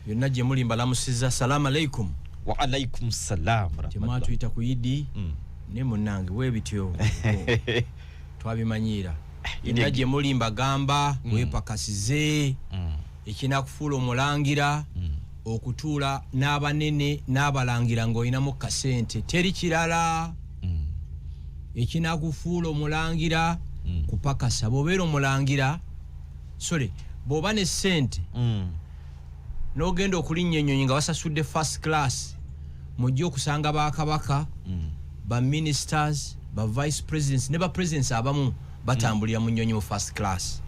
Yonna gye muli mbalamusiza. Salaamu aleikum. Wa alaikum salam. Temwatuyita ku Idi. Ne munnange bwebityo twabimanyiira. Yonna gye muli mbagamba, weepakasize. Ekinakufuula omulangira, okutuula n'abanene n'abalangira ng'olinamu kasente, teri kirala. Ekinakufuula omulangira, kupakasa. Bw'obeera omulangira, sorry, bw'oba ne sente n'ogenda okulinnya ennyonyi nga basasudde first class, mujja okusanga bakabaka, ba ministers, ba vice presidents ne ba presidents abamu batambulira mu nnyonyi mu first class.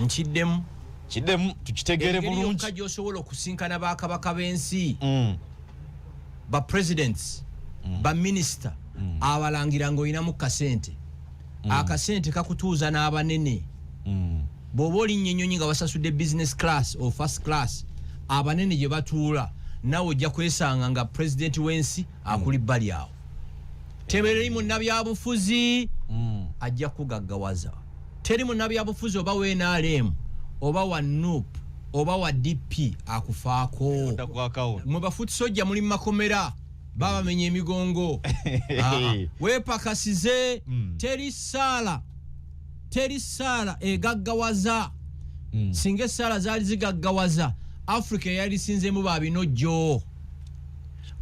Nkiddemu. Kiddemu tukitegeere Engeri bulungi. yokka gy'osobola okusinkana bakabaka b'ensi, ba presidents, ba minisita, abalangira ng'olinamu kasente. Akasente kakutuuza n'abanene. Bw'oba olinnya ennyonyi nga basasudde business class or first class, abanene gye batuula, naawe ojja kwesanga nga pulezidenti w'ensi akuli bbali awo. Teri munnabyabufuzi ajja kugaggawaza. Teri munnabyabufuzi, oba wa NRM oba wa NUP oba wa DP, akufaako. Odda ku account. Mwe bafuti sojja muli mumakomera, babamenya emigongo. Ah, weepakasize. Teri saala, teri saala egaggawaza. Singa essaala zaali zigaggawaza, Africa eyalisinzemu babinojjo,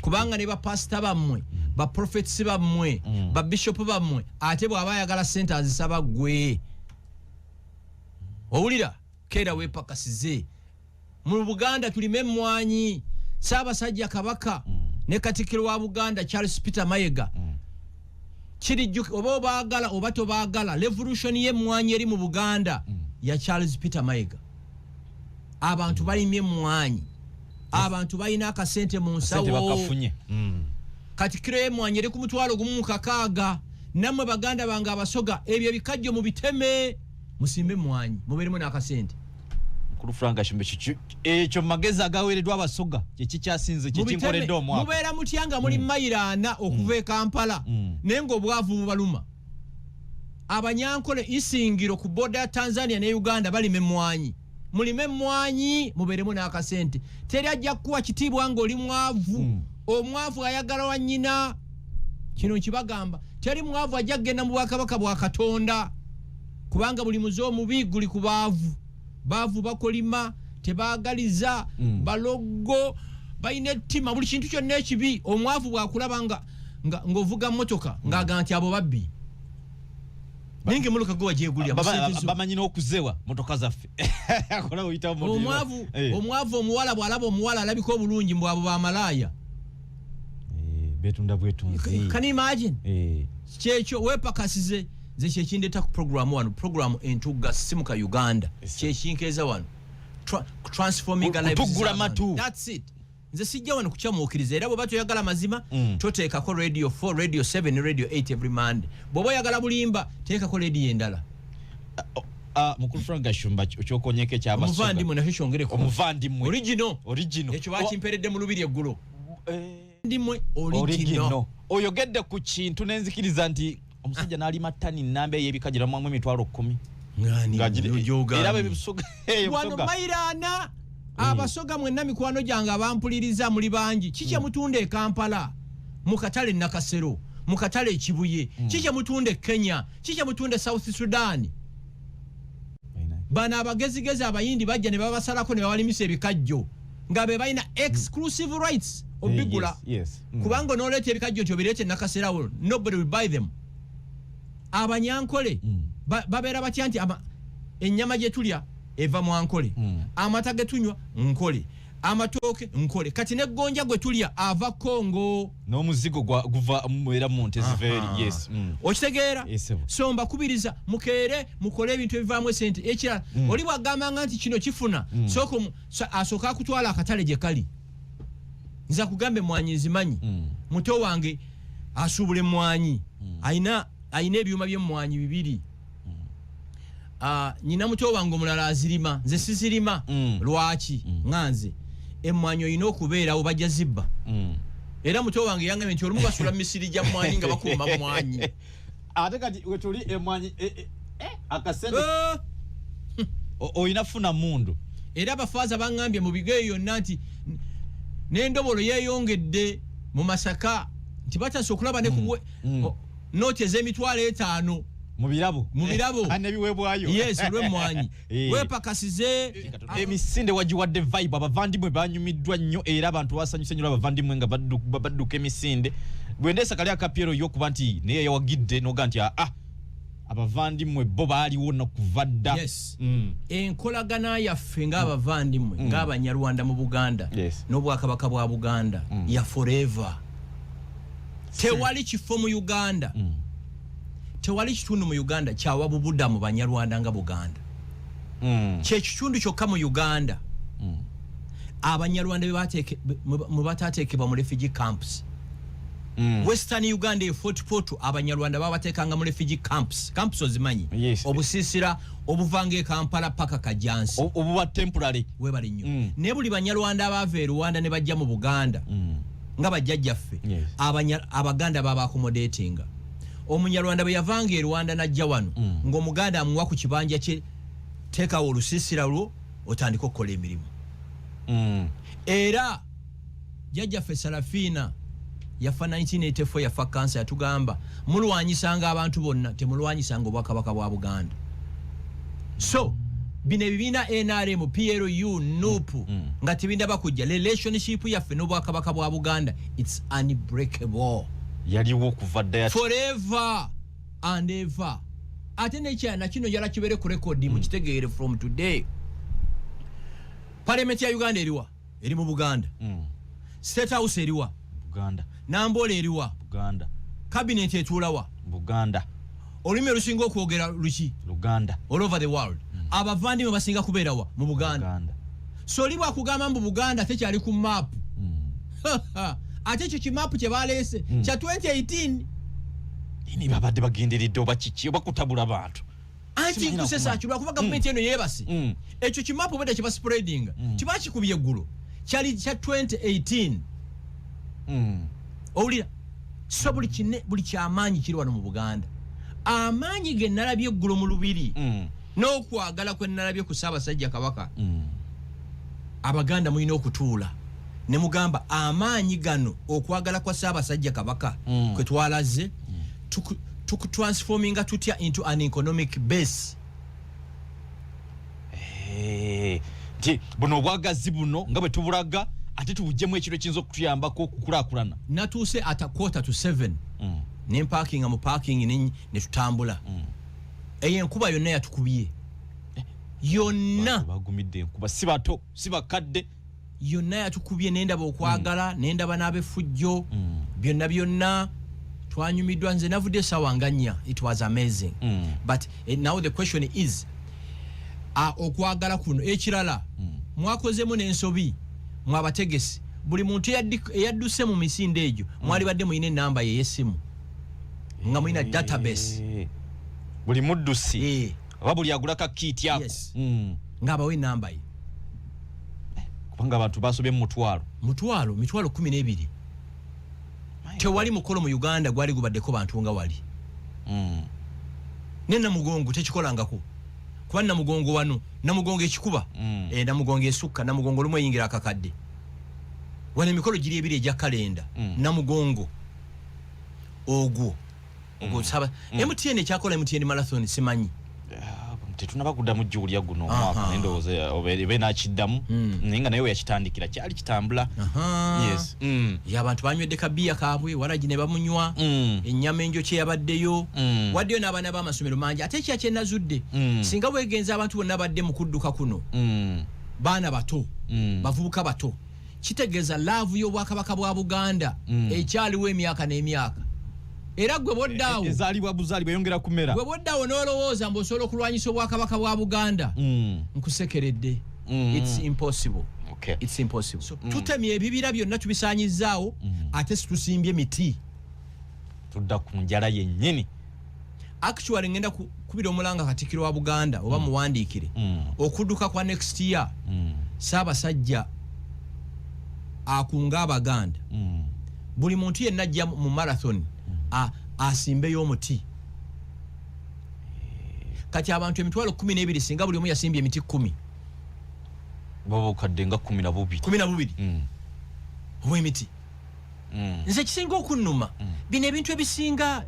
kubanga ne bapasita bammwe, baprofetsi bammwe, babishopu bammwe, ate bw'aba ayagala sente azisaba ggwe. Owulira? Keera weepakasize. Mu Buganda tulime emmwanyi. Ssaabasajja Kabaka ne Katikkiro wa Buganda Charles Peter Mayiga, kirijjuka oba obaagala oba tobaagala, revolution y'emmwanyi eri mu Buganda ya Charles Peter Mayiga. Abantu balimye emmwanyi, abantu balina akasente mu sente nsawo. Bakafunye. Kati kiro y'emmwanyi eri ku 1,060. Nammwe baganda bange Abasoga, ebyo ebikajjo mubiteme, musimbe emmwanyi, mubeeremu n'akasente. Mukulu Frank Gashumba, ekyo mu magezi agaweereddwa Abasoga kyekikyasinze, kyekinkoledde omwaka. Mubeera mutya nga muli mayiro 40 okuva e Kampala, naye ng'obwavu bubaluma? Abanyankole Isingiro ku border ya Tanzania ne Uganda balima emmwanyi. Mulime emmwanyi, mubeeremu n'akasente. Teri ajja kukuwa kitiibwa ng'oli mwavu. Omwavu ayagala wa nnyina. Kino nkibagamba, teri mwavu ajja kugenda mu bwakabaka bwa Katonda, kubanga buli muze omubi guli ku baavu. Baavu bakolima, tebaagaliza, balogo, balina ettima, buli kintu kyonna ekibi. Omwavu bwakulaba nga ng'ovuga motoka, ng'aga nti abo babbi, naye nga emotoka gwe wagyegulira mu ssente zo. Bamanyi n'okuzewa motoka zaffe. Kola oyitawo mu Omwavu, omwavu omuwala bw'alaba omuwala alabika obulungi, mbw abo bamalaaya. Betunda bwetunzi. Can you imagine? Kyekyo, weepakasize. Nze kyekindeeta ku programu wano, programu Entugga Sisimuka Uganda. Kyekinkeeza wano. Transforming lives Kutuggula z'abantu. matu. That's it. Nze sijja wano kukyamuukiriza. Era bw'oba toyagala mazima, toteekako Radio 4, Radio 7, Radio 8 every Monday. Bw'oba oyagala bulimba, teekako radio endala. Ah, mukulu Frank Gashumba, kyokonyeko ekyabasoga. Omuvandimwe nakyo kyongereko. Omuvandimwe. Original. Original. Ekyo bakimperedde mu lubiri eggulo. Ndimwe original. Original. Oyogedde ku kintu nenzikiriza nti omusajja n'alima ttani namba ey'ebikajjo mwamu 10,000. Ngani? Era bwe Wano Busoga. mayiro 40. Abasoga mwenna, mikwano gyange abampuliriza, muli bangi. Kikye mutunda e Kampala mu katale Nakasero, mu katale Ekibuye? Kikye mutunda e Kenya? Kikye mutunda e South Sudan? Bano abagezigezi Abayindi bajja ne babasalako ne babalimisa ebikajjo nga be balina exclusive rights obigula. Kubanga onoleeta ebikajjo nti obireete Nakaserawo, nobody will buy them. Abanyankole babeera batya nti ennyama gye tulya eva mu Ankole, amata ge tunywa Nkole, amatooke Nkole, kati negonja gwe tulya ava Kongo. N'omuzigo guva era mu nte ziva eri, yes. Okitegeera? Yes, sir. So mbakubiriza mukeere mukole ebintu ebivaamu esente. Ekirala, oli bwagambanga nti kino kifuna, sooka asooka akutwala akatale gye kali. Nze akugambe, emwanyi nzimanyi. Muto wange asuubula emwanyi, ayina ebyuma by'emmwanyi bibiri. Ah, nyina muto wange omulala azirima, nze sizirima. Lwaki? Nga nze emmwanyi olina okubeerawo, bajja zibba. Era muto wange yangambye nti olumu basula mu misiri gya mmwanyi nga bakuuma mmwanyi. Ate kati wetuli emwanyi akasente Eh, olina funa mundu. Era abafaaza baŋŋambye mu bigeyo yonna nti n'endobolo yeeyongedde mu Masaka, nti batandise okulaba ne ku nooti ez'emitwalo 50. Mu birabo. Mu birabo. Nebiweebwayo. Yes, olw'emmwanyi. Weepakasize. Emisinde wagiwadde vibe, abavandimwe banyumiddwa nnyo era abantu basanyuse nnyo abavandimwe nga badduka emisinde. Bwendeesa kali akapiero yo okuba nti naye yawagidde noga nti aa, abavandimwe bo baaliwo nokuva dda. Yes. Enkolagana yaffe ng'abavandimwe, ng'Abanyarwanda mu Buganda n'Obwakabaka bwa Buganda ya forever. Tewali kifo mu Uganda, tewali kitundu mu Uganda kyawa bubuda mu Banyarwanda nga Buganda. Kyekitundu kyokka mu Uganda Abanyarwanda mwe batateekebwa mu refugee camps. Western Uganda e Fort Portal, Abanyarwanda babateekanga mu refugee camps. Camps ozimanyi? Yes. Obusiisira obuvanga e Kampala paka Kajansi. Obuba temporary. Webale nnyo. Naye buli Banyarwanda abaava e Rwanda ne bajja mu Buganda nga bajjajjaffe, Abaganda baba accommodatinga. Omunyarwanda bwe yavanga e Rwanda n'ajja wano, ng'Omuganda amuwa ku kibanja kye, teekawo olusiisira lwo otandike okukola emirimu. Era jjajjaffe Sarafina, yafa 1984, yafa kansa, yatugamba, "Mulwanyisanga abantu bonna, temulwanyisanga Obwakabaka bwa Buganda." So bino ebibiina NRM, PLU, NUP nga tebindaba kujja, relationship yaffe n'Obwakabaka bwa Buganda, it's unbreakable. Yaliwo okuva dda Forever and ever. Ate nekyana kino njala kibeere ku record, mukitegeere from today. Parliament ya Uganda eriwa? Eri mu Buganda. State House eriwa? Buganda. Nambola eriwa? Buganda. Cabinet etuulawa? Buganda. Olulimi olusinga okwogera luki? Luganda. All over the world. Abavandimwe basinga kubeerawa? Mu Buganda. Buganda. So oli bwakugamba mbu Buganda tekyali ku map, ate ekyo kimaapu kye baleese kya 2018. Ini babadde bagenderedde oba kiki, oba kutabula bantu? Anti Simanyi. nkusesa Nakumanya. kirwa kuba gavumenti eno yeebase. Ekyo kimaapu obwedda kyebaspreadinga tibakikubye eggulo, kyali kya 2018. Owulira? So buli kine, buli kyamaanyi kiri wano mu Buganda. Amaanyi ge nalabye eggulo mu lubiri n'okwagala kwe nalabye ku Ssaabasajja Kabaka, Abaganda mulina okutuula ne mugamba amaanyi gano, okwagala kwa Ssaabasajja Kabaka kwe twalaze, tukutransforminga tutya into an economic base? Nti buno obwagazi buno nga bwe tubulaga, ate tubuggyemu ekintu ekiyinza okutuyambako okukulaakulana. Natuuse at a quarter to seven, nempakinga mu parking ne tutambula. Eyo enkuba yonna yatukubye yonna. Bagumidde enkuba, si bato, si bakadde. Yonna yatukubye. Nendaba okwagala, nendaba n'abefujjo, byonna byonna twanyumiddwa. Nze navudde esawa nga 4. It was amazing. But now the question is, okwagala kuno ekirala mwakozemu n'ensobi mwabategesi. Buli muntu eyadduse mu misinde egyo, mwali badde mulina enamba ye ey'essimu, nga mulina database. Buli muddusi oba buli agula ka kit ako. Yes. Ng'abawa enamba ye. Kubanga abantu basobye mu 100,000. Mutwalo, 12,000. Tewali mukolo mu Uganda gwali gubaddeko bantu nga wali. Ne Namugongo tekikolangako, kuba Namugongo wano, Namugongo ekikuba. Namugongo esukka, Namugongo olumu eyingira akakadde. Wano emikolo giri ebiri egya kalenda. Namugongo ogwo ogwo saba MTN ekyakola MTN marathon, simanyi. Ah, tetunaba kuddamu jjuulya guno omwaka, naye ndowooza obe nakiddamu. Naye nga naye we yakitandikira kyali kitambula. Yes. Ye abantu banywedde kabiya kaabwe, waragi ne bamunywa, ennyama enjokye yabaddeyo. Waddeyo n'abaana b'amasomero mangi. Ate ekya kyenazudde, singa bwegenza abantu bonna badde mu kudduka kuno, baana bato, bavubuka bato, kitegeeza love y'Obwakabaka bwa Buganda ekyaliwo emyaka n'emyaka. Era gwe boddaawo, Ezaalibwa buzaalibwa, eyongera kumera. Gwe boddaawo n'olowooza mbu osobola okulwanyisa Obwakabaka bwa Buganda, nkusekeredde. It's impossible. It's impossible. So, tutemye ebibira byonna, tubisaanyizaawo, ate situsimbye miti. Tudda ku njala yennyini. Actually ngenda kubira omulanga Katikkiro wa Buganda, oba muwandiikire, okudduka kwa next year, Ssaabasajja akunga Abaganda, buli muntu yenna ajja mu marathon asimbeyo omuti. Kati abantu 120,000, singa buli omu yasimbye emiti 10. Baba obukadde nga 12. 12. Obw'emiti. Nze ekisinga okunnuma, bino ebintu ebisinga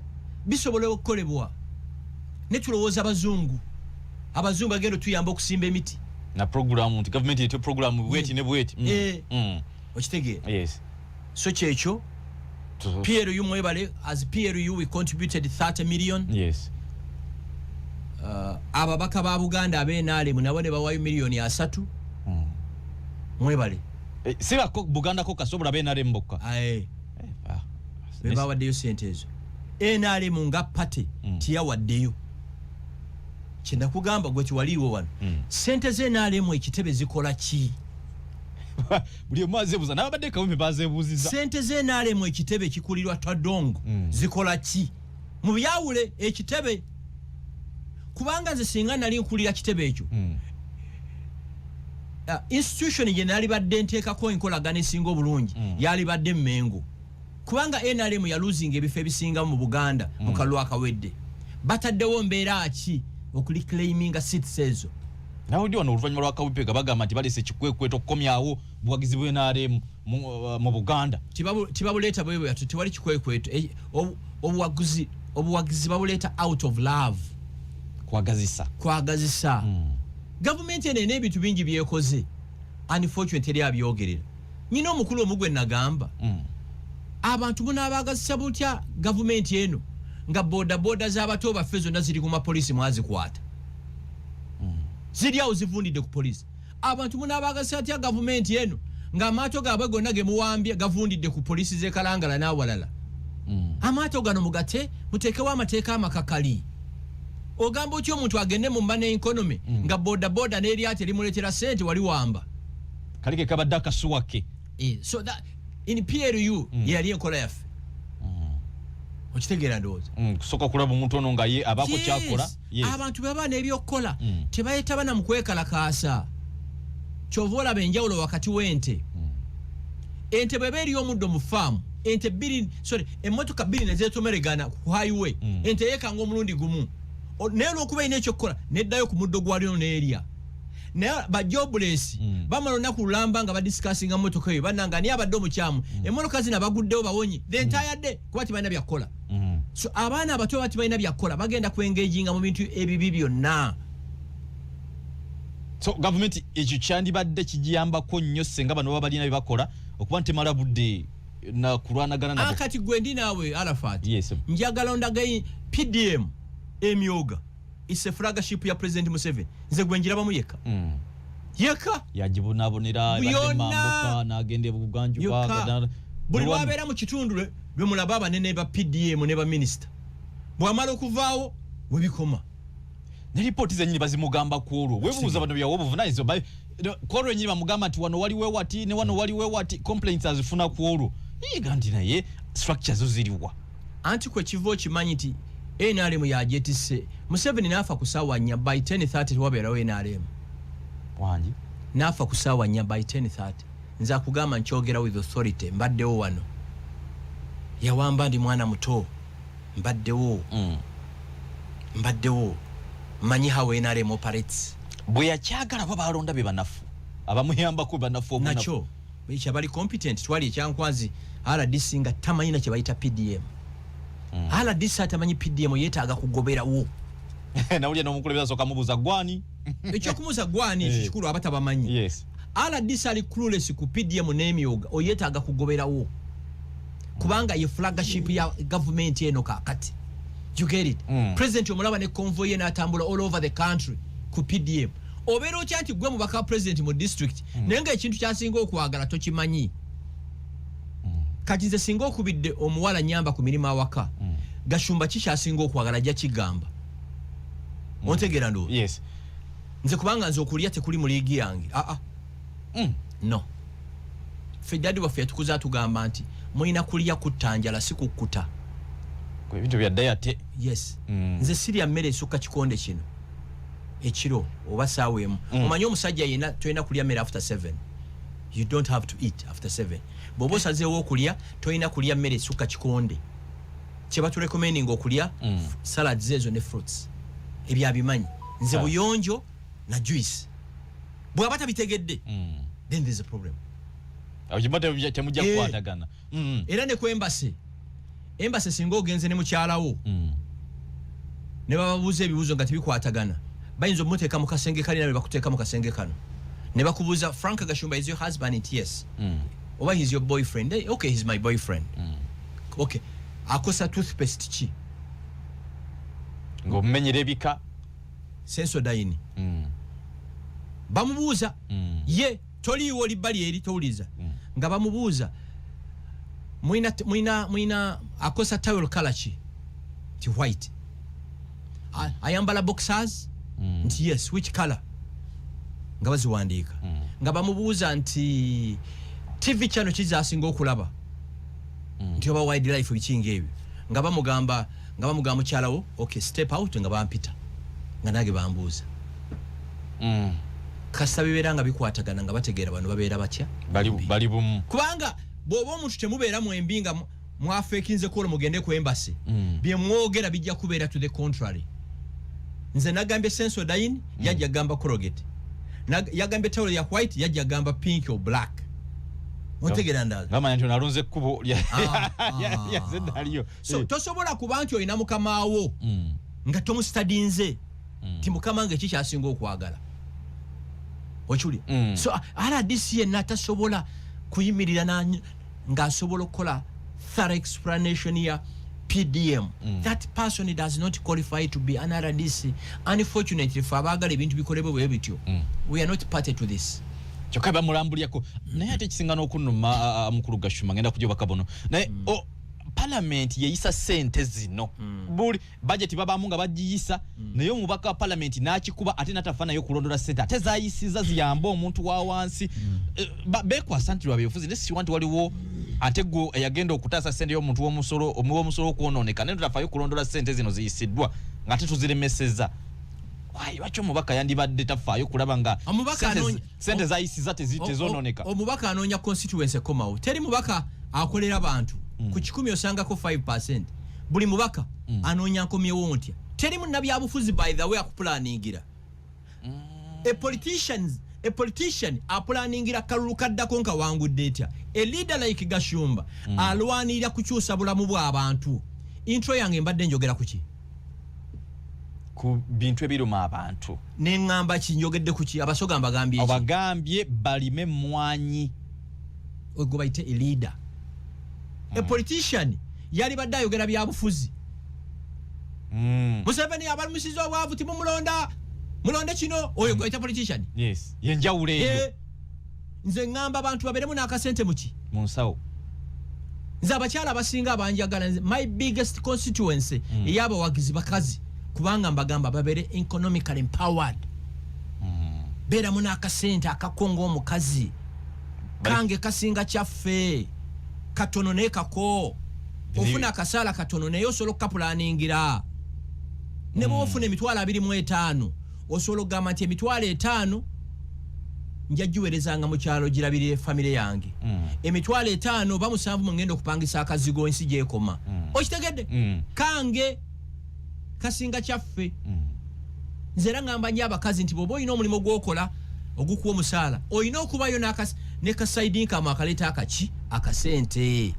bisobola okukolebwa, ne tulowooza abazungu, abazungu bagenda otuyamba okusimba emiti. Na programu nti gavumenti etyo programu bweti ne bweti. Okitegeera? Yes. So kyekyo. PLU mwebale. As PLU we contributed 30 million. Ababaka ba Buganda ab'NRM nabo ne bawayo miliyoni 30. Mwebale. Eh, si bako Buganda ko kasobola BNRM bokka. Aye. Eh, ah. Be bawaddeyo sente ezo. NRM nga party tiyawaddeyo. Kyendakugamba gwe tiwaliiwo wano. Sente z'NRM ekitebe zikola ki? Buli omu azeebuuza, n'ababadde Kawempe bazeebuuziza. Sente z'NRM ekitebe kikulirwa Tadongo zikola ki? Mubyawule ekitebe, kubanga nze singa nali nkulira kitebe ekyo, institution gye nalibadde nteekako enkolagana esinga obulungi yalibadde Mmengo, kubanga NRM yaluzinga ebifo ebisinga mu Buganda mu kalulu akawedde. Bataddewo mbeera ki okureclaiminga seats ezo? Nawe ndi wano oluvannyuma lwa Kawempe nga bagamba nti balese ekikwekweto okukomyawo buwagizi bw'NRM mu Buganda. Tibabuleeta bwe bwe tewali kikwekweto. Obuwagizi babuleeta out of love. Kwagazisa. Kwagazisa. Gavumenti eno erina ebintu bingi byekoze, unfortunately teri abyogerera. Nyina omukulu omu gwe nagamba, abantu munaabagazisa butya gavumenti eno nga bodaboda z'abato baffe zonna ziri ku mapoliisi, mwazikwata, ziri awo zivundidde ku poliisi? Abantu munaabagazisa atya gavumenti eno ng'amaato gaabwe gonna ge muwambye gavundidde ku poliisi z'e Kalangala n'awalala? Amaato gano mugate, muteekewo amateeka amakakali. Ogamba otya omuntu agende mu money economy nga bodaboda n'eryato erimuleetera sente wali wamba? Kali ke kabadde akasuwa ke. So that in PLU yeyali enkola yaffe. Okitegeera ndowooza? Kusooka kulaba omuntu ono nga ye abaako kyakola. Yes. Abantu bwe baba n'ebyokukola tebayetaba na mu kwekalakaasa. Kyova olaba enjawulo wakati w'ente. Ente bweba eri omuddo mu faamu, ente bbiri, sorry, emmotoka bbiri ne zeetomeregana ku highway, ente yeekanga omulundi gumu. Naye olwokuba erina ekyokukola neddayo ku muddo gwalyo n'erya. Naye ba jobless bamala olunaku lulamba nga badiscussinga motoka eyo, bannanga ani abadde omukyamu, emmotoka zino abaguddewo bawonye, the entire day, kuba tebalina byakukola. So abaana abato baba tebalina byakukola, bagenda kwengaginga mu bintu ebibi byonna. So gavumenti ekyo kyandibadde kigiyambako nnyo senga bano baba balina bye bakola, okuba nti temala budde na kulwanagana nabo. Akati gwe ndi naawe Arafat. Yes. Njagala ondagayi PDM emyoga is a flagship ya President Museveni. Nze gwe njirabamu yekka. Yekka. Yagibonabonera. Byonna. Mambuka n'agenda ebuganjuba. Yokka. Buli lwabeera mu kitundu lwe mulaba abanene ba PDM ne baminisita, bw'amala okuvaawo webikoma. Ne lipooti zenyini bazimugamba ku olwo, webuuza bano byawa obuvunanyizibwa ku olwo nyini bamugamba nti wano waliwo wati ne wano waliwo wati, complaints azifuna ku olwo, yiga nti naye structure zo ziriwa? Anti kwe kiva okimanyi nti NRM yagyetisse. Museveni n'afa ku ssaawa 4, by 10:30 wabeerawo NRM. Wangi? N'afa ku ssaawa 4, by 10:30. Nze akugamba nkyogera with authority, mbaddewo wano. Yawamba ndi mwana muto, mbaddewo. Mbaddewo, manyi how NRM operates. Bwe yakyagala ba balonda be banafu, abamuyambako banafu obunafu. Nakyo ekyo abali competent. Twali ekyankwanzi RDC nga tamanyi na kye bayita PDM. RDC atamanyi PDM yeetaaga kugoberawo. Nawulira n'omukulembeze asooka mubuuza gwani. Ekyokumuuza gwani ekyo kikulu, aba tabamanyi. RDC ali clueless ku PDM n'emyoga, oyeetaaga kugoberawo, kubanga ye flagship ya gavumenti eno kaakati. You get it? President omulaba ne convoy ye n'atambula all over the country ku PDM. Obeera otya nti gwe mubaka wa president mu district, naye nga ekintu kyasinga okwagala tokimanyi? Kati nze singa okubidde omuwala nyamba ku mirimu awaka, Gashumba ki kyasinga okwagala, ajja kigamba. Ontegeera ndowooza? Yes. Nze kubanga nze okulya tekuli mu liigi yange, aa. No, ffe daddy waffe yatukuza atugamba nti mulina kulya kutta njala, si kukkuta. Ebintu bya diet. Yes. Nze sirya mmere esukka kikonde kino ekiro oba saawa 1. Omanyi omusajja yenna tolina kulya mmere after 7. You don't have to eat after 7. Bw'oba osazeewo okulya, tolina kulya mmere esukka kikonde. Kyebaturecommendinga okulya, salads ezo ne fruits, ebyabimanyi nze. Buyonjo na juice. Bw'aba tabitegedde, then there's a problem. Awo kiba temujja kukwatagana. Era ne ku embassy, embassy singa ogenze ne mukyalawo ne bababuuza ebibuuzo nga tebikwatagana, bayinza omuteeka mu kasenge kalina, be bakuteeka mu kasenge kano ne bakubuuza, "Frank Gashumba is your husband?" Nti, "Yes." Oba, "He's your boyfriend?" "Eh, okay, he's my boyfriend." "Okay, akosa toothpaste ki?" Ng'omumenyera ebika. Sensodyne. Bamubuuza. Ye toliiwo, oli bbali eri towuliza. Nga bamubuuza, "Mwina akosa towel color ki?" Nti, "White." "Ayambala boxers?" Nti, "Yes." "Which color?" Nga baziwandiika. Nga bamubuuza nti, "TV channel kizasinga okulaba?" Nti, "Oba Wildlife," bikinga ebyo. Nga bamugamba mukyalawo, "Okay, step out." Nga bampita, nga nange bambuuza. Kasita bibeera nga bikwatagana, nga bategeera bano babeera batya. Bali bumu. Kubanga bw'oba omuntu temubeera mwembi nga mwafeekinze kwolwo mugende ku embassy, bye mwogera bijja kubeera to the contrary. Nze nagambye Sensodyne, yajja gamba Colgate. Yagambye tawulo ya white, yajja gamba pink or black. Otegeera ndala? Ngamanya nti onalonze ekkubo Ah, ah. lya zedaliyo. So tosobola kuba nti olina mukamaawo nga tomusitadinze ti mukama nga ekikyasinga okwagala okiwulira. So RDC yenna tasobola kuyimirira ng'asobola okukola thorough explanation ya PDM, that person does not qualify to be an RDC. Unfortunately, fe abaagala ebintu bikolebwe bwe bityo, we are not party to this. Kyokka bamulambulyako, naye ate ekisinga n'okunnuma, mukulu Gashumba, ngenda kujja bakabono naye palamenti yeyisa sente zino. Buli bajeti babaamu nga bagiyisa, naye omubaka wa palamenti n'akikuba ate natafa naye okulondola sente ate zayisiza ziyambe omuntu wa wansi. Bekwasa nti lwabyebufuzi, naye siwa nti waliwo ate gwe eyagenda okutaasa sente y'omuntu w'omusolo, omuwa omusolo okwonooneka, naye tutafayo okulondola sente zino ziyisiddwa nga ate tuziremeseza. Why, lwaki omubaka yandibadde tafaayo kulaba nga Omubaka sente zayisiza tezonooneka? Omubaka anoonya constituency ekomawo. Teri mubaka akolera bantu. Ku 100 osangako 5. Buli mubaka anoonya nkomyewo ntya. Teri munnabyabufuzi, by the way, akupulaningira. A politician apulaningira kalulu kaddako nka wangudde etya. A leader like Gashumba alwanirira kukyusa bulamu bw'abantu. Intro yange mbadde njogera ku ki? Ku bintu ebiruma abantu. Neŋŋamba ki? Njogedde ku ki? Abasoga mbagambye ki? Obagambye balime emmwanyi. Gwe bayite a leader. A politician yali badde ayogera byabufuzi. Museveni abalumisizza obwavu, timumulonda, mulonde kino. Oyo gwayita politician. Yes, yenjawulo eyo. Eh, nze ŋŋamba abantu babeeremu n'akasente muki? Mu nsawo. Nze abakyala abasinga abanjagala, my biggest constituency ey'abawagizi bakazi, kubanga mbagamba babeere economically empowered. Beeramu n'akasente akako ng'omukazi. Kange kasinga kyaffe katono, naye kako ofuna akasaala katono, naye osobola okukapulaningira. Ne bwoba ofuna 25,000, osobola okugamba nti 50,000 nja giweerezanga mu kyalo girabirire famire yange, 50,000 oba 70 mugenda okupangisa akazigo ensi gyekoma. Okitegedde? Kange kasinga kyaffe. Nze era ngamba nnyo abakazi nti bw'oba olina omulimu gwokola ogukuwa omusaala, olina okubayo ne ka side income akaleeta akaki akasente.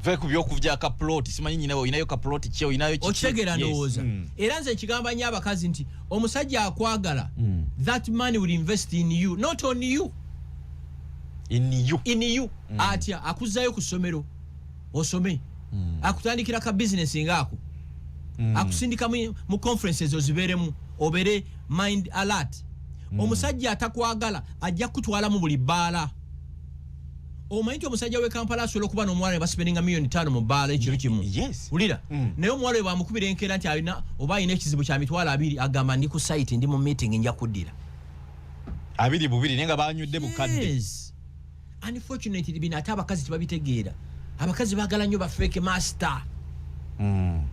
Ve ku byokuvya ka plot, simanyi nyina olinayo ka plot ki, olinayo kiki. Okitegeera? Yes. Ndowooza era nze nkigamba nnyo abakazi nti omusajja akwagala, that man will invest in you, not on you. In you. In you. Atya? Akuzzayo ku ssomero osome, akutandikira ka bizinesi ngaako, akusindika mu conferences ozibeeremu, obeere mind alert. Omusajja atakwagala ajja kutwala mu buli bbaala. Omanyi nti omusajja w'e Kampala asobola okuba n'omuwala ne basipendinga miliyoni 5 mu bbaala ekiro kimu? Yes. Wulira. Naye omuwala we bamukubira enkeera nti alina oba alina ekizibu kya 20,000, agamba, "Ndi ku site, ndi mu meeting, nja kuddira." Abiri bubiri, naye nga banywedde bukadde. Yes. Unfortunately, bino ate abakazi tebabitegeera. Abakazi baagala nnyo ba fake master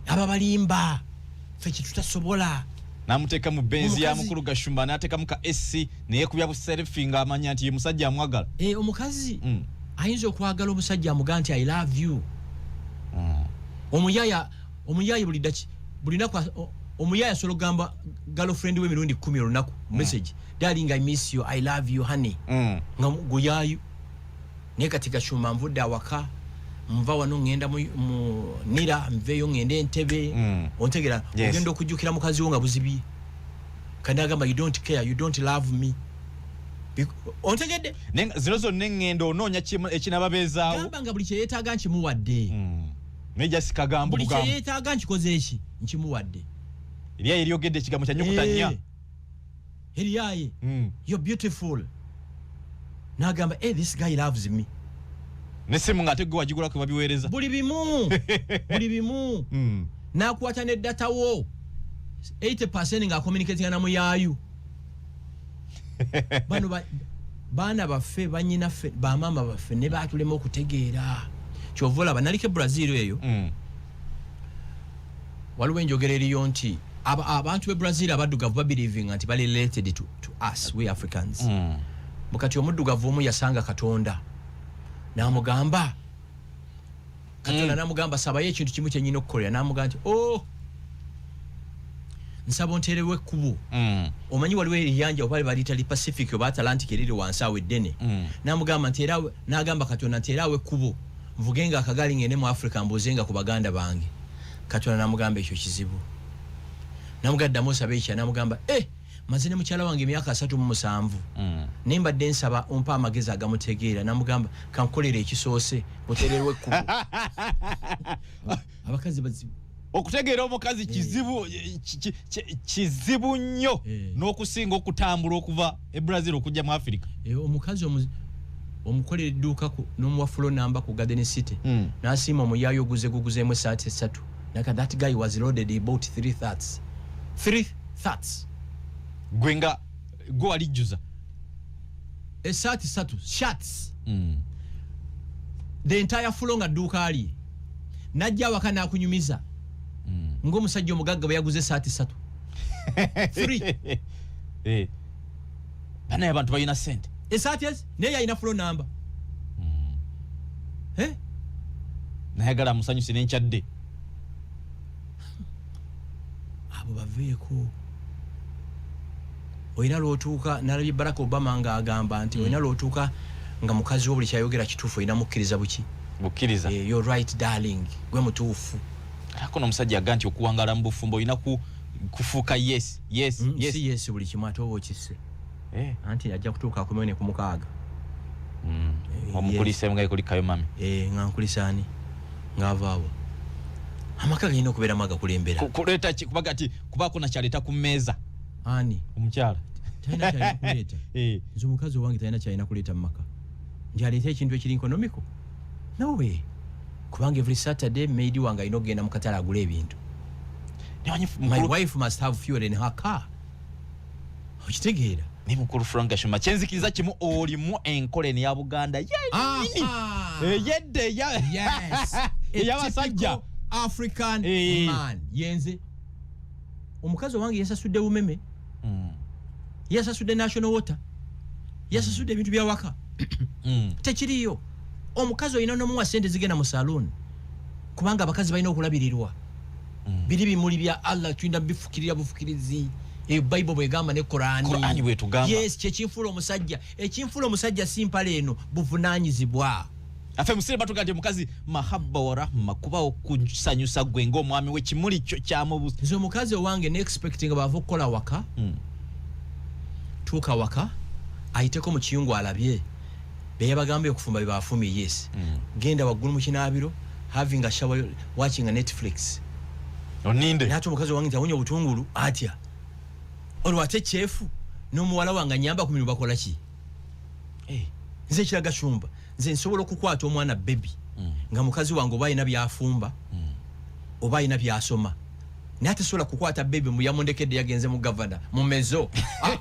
ababalimba, ffe kyetutasobola. Namuteeka mu benzi ya Omukazi- mukulu Gashumba, n'ateekamu ka ec neyekubya bu selfie ng'amanya nti ye musajja amwagala. Eh, omukazi ayinza okwagala omusajja amugaa nti, "I love you." Omuyaya, omuyayi buli daki, buli naku Omuyaye asobola okugamba girlfriend we emirundi 10 olunaku, message, "Darling, I miss you, I love you, honey," nga guyayu. Naye kati Gashumba, nvudde awaka, nva wano ngenda mu nira, nveeyo ngende Entebe. Ontegera? Yes. Ogenda okujjukira mukazi wo nga buzibye, kandi agamba, "You don't care, you don't love me." Ontegedde? Naye nga zino zonna eŋŋendo onoonya ekinababeezaawo. Gamba nga buli kyeyeetaaga nkimuwadde. Naye just kagambo Buli bugambo. kyeyeetaaga nkikoze eki? Nkimuwadde. Eryayo eryogedde ekigambo kya nyukuta nnya. Eh, eryaye, "You're beautiful," nagamba, "Hey, this guy loves me." Nesimu ng'ate gwe wagigulako, babiweereza. Buli bimu, buli bimu. Nakwata ne data wo 80 nga communicating na muyaayu. Bano baana baffe, banyinaffe, bamaama baffe ne batulema okutegeera. Kyova olaba naliko e Brazil eyo. Waliwo enjogera eriyo nti abantu be Brazil abaddugavu babelievinga nti bali related to us, we Africans. Mukati omuddugavu omu yasanga Katonda n'amugamba, Katonda n'amugamba, "Sabayo ekintu kimu kyenyina okukolera." N'amugamba nti, "Oh, nsaba onteerewo ekkubo." Omanyi waliwo eriyanja oba baliyita li Pacific oba Atlantic eriri wansi awo eddene. N'amugamba nti era, n'agamba Katonda nti, "Era awo ekkubo nvugenga akagaali ngende mu Africa, mbuuzenga ku baganda bange." Katonda n'amugamba, "Ekyo kizibu." Namugamba, "Ddamu osabe ekya." N'amugamba, "E, maze ne mukyala wange emyaka 37, naye mbadde nsaba ompa amagezi agamutegeera." Namugamba, "Kankukolera ekisoose, otererwa ekkubo." Abakazi bazibu. Okutegeera omukazi kizibu, kizibu nnyo n'okusinga okutambula okuva e Brazil okujja mu Africa. Eh, omukazi omukolera edduuka n'omuwa floor number ku Garden City, n'asiima omuyaayo oguze guguzeemu esaati esatu. Naka that guy was loaded, he bought three thirds, three thirds. Gwe nga gwe walijjuza. Esaati satu, shirts, the entire floor nga dduuka lye. Najja awaka n'akunyumiza ng'omusajja omugagga bwe yaguze esaati satu, three. Eh. Banaye abantu balina sente. Esaati ezi, naye yalina floor number. Eh? Nayagala amusanyuse nenkyadde. Abo baveeko. Olina lwotuuka, nalabye Barack Obama ng'agamba nti olina lwotuuka nga mukazi wo buli kyayogera kituufu, olina mukkiriza buki. Bukkiriza. Eh, "You're right, darling, gwe mutuufu." Ako n'omusajja aga nti okuwangala mu bufumbo olina kufuuka yes, yes, yes. Si yes buli kimu, ate oba okisse. Eh. Anti ajja kutuuka akomewo ne ku 6. Eh, Omukulisa nga kulikayo mami. Eh, nga nkulisaani ng'avaawo. Amaka galina okubeeramu agakulembera. Kuleeta ki? Kubaga ti kubaako nakyaleeta ku mmeeza. Ani? Omukyala. Talina kyalina kuleeta. Eh. Nze omukazi owange talina kyalina kuleeta mu maka nti aleete ekintu ekiri economical, nowe, kubanga every Saturday maid wange alina okugenda mu katale agule ebintu. Naye My wife must have fuel in her car. Okitegeera? Naye mukulu Frank Gashumba, kyenzikiriza kimu, olimu enkola eno eya Buganda yennyini, eyedda eya Yes. A ey'abasajja. typical African Eh. man yenze. Omukazi owange yasasudde umeme, yasasudde National Water, yasasudde ebintu byawaka. Tekiriyo. Omukazi olina nomuwa sente zigenda mu saloon, kubanga abakazi balina okulabirirwa. Biri bimuli bya Allah, tulina bifukirira bufukirizi. Eyo Bible bwegamba ne Korani. Korani bwetugamba. Yes, kyekinfuula omusajja. Ekinfuula omusajja si mpale eno, buvunanyizibwa. Afe musire batuga nti omukazi mahabba wa rahma, kubawo kusanyusa gwe ng'omwami we, kimuli kyo kyamubusa. Nze omukazi owange ne expecting bava okukola waka, tuuka waka ayiteko mu kiyungu alabye beyabagambye okufumba byebafumbye. Yes. Genda waggulu mu kinaabiro, having a shower, watching a Netflix. Oninde. Naye ate omukazi owange nti awunya obutungulu atya, olwo ate chef n'omuwala wange anyamba ku mirimu bakola ki? Eh. Nze ekiraga Shumba, nze nsobola okukwata omwana baby nga mukazi wange oba alina byafumba oba alina byasoma, naye ate sobola kukwata baby muyamundekedde yagenze mu gavana mu mezo. Ah,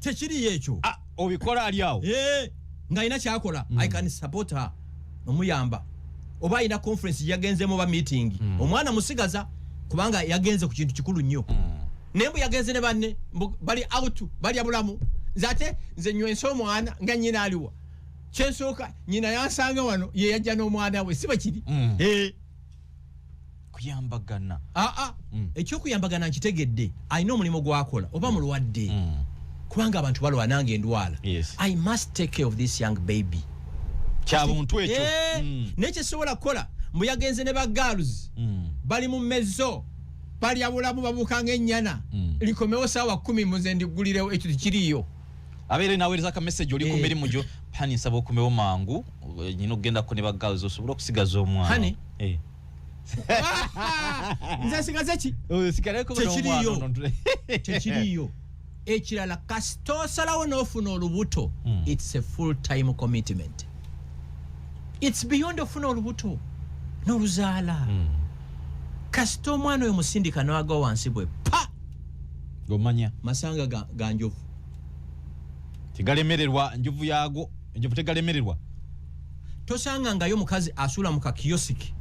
tekiriyo ekyo. Ah, obikola ali awo. Eh, ng'alina kyakola, I can support her, omuyamba, oba alina conference yagenzemu oba meeting, omwana musigaza kubanga yagenze ku kintu kikulu nnyo. Naye mbu yagenze ne banne, mbu bali out balya bulamu, nze ate nze nywensa omwana nga nyina aliwa. Kyensooka, nyina yansanga wano, ye yajja n'omwana we, si bwe kiri? Eh. Kuyambagana. Aa. Ekyokuyambagana nkitegedde, alina omulimu gwakola oba mulwadde, kubanga abantu balwala, nange endwala. I must take care of this young baby. Kyabuntu ekyo. Eh, naye kyesobola kukola mbu yagenze ne bagirls, bali mu mezo, balya bulamu, babuuka ng'ennyana, likomewo saawa 10 muze ndigulirewo, ekyo tekiriiyo. Abeere naweereza aka message, oli ku mirimu gyo, "Honey, nsaba okomewo mangu, nyina okugendako ne bagirls, osobole okusigaza omwana." Honey? Eh. Nze nsigaze ki? Osigaleko Tekiriiyo. n'omwana ono. Tekiriiyo. Ekirala, kasita osalawo n'ofuna olubuto, it's a full time commitment. It's beyond ofuna olubuto n'oluzaala. Kasita omwana oyo musindika n'agwa wansi bwe pa, ng'omanya masanga ga njovu. Tegalemererwa, njovu yaago, enjovu tegalemererwa. Tosangangayo mukazi asula mu kakiyosiki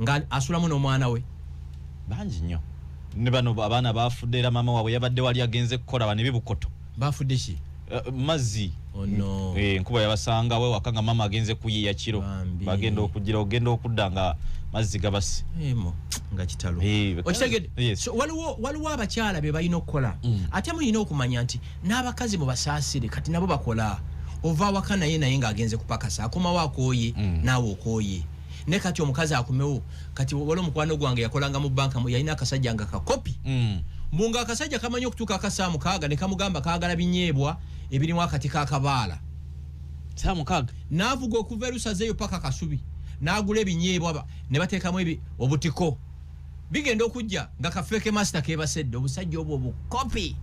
nga asulamu n'omwana we. Bangi nnyo, ne bano abaana bafudde, era maama waabwe yabadde wali agenze kukola bano ebibukoto. Bafudde ki? Mazzi. Oh, no. Eh, enkuba yabasangawo ewaka nga maama agenze kuyiiya kiro. Bambi. Bagenda okugira ogenda okudda nga mazzi gabase. Emo nga kitalo. Eh, okitegedde? Yes. So, waliwo abakyala be balina okukola. Ate mulina okumanya nti n'abakazi mubasaasire, kati nabo bakola. Ova awaka naye ng'agenze kupakasa, akomawo akooye, naawe okooye. Ne kati omukazi akomewo kati, waliwo omukwano gwange yakolanga mu banka, yalina akasajja nga kakopi, mbunga akasajja kamanyi okutuuka akasaa 6 ne kamugamba kaagala binyeebwa ebirimu akati kakabaala. Saa 6. N'avuga okuva erusaze eyo paka Kasubi n'agula ebinyeebwa, ne bateekamu obutiko, bigenda okujja nga kafeeke master kebasedde. Obusajja obwo obukopi.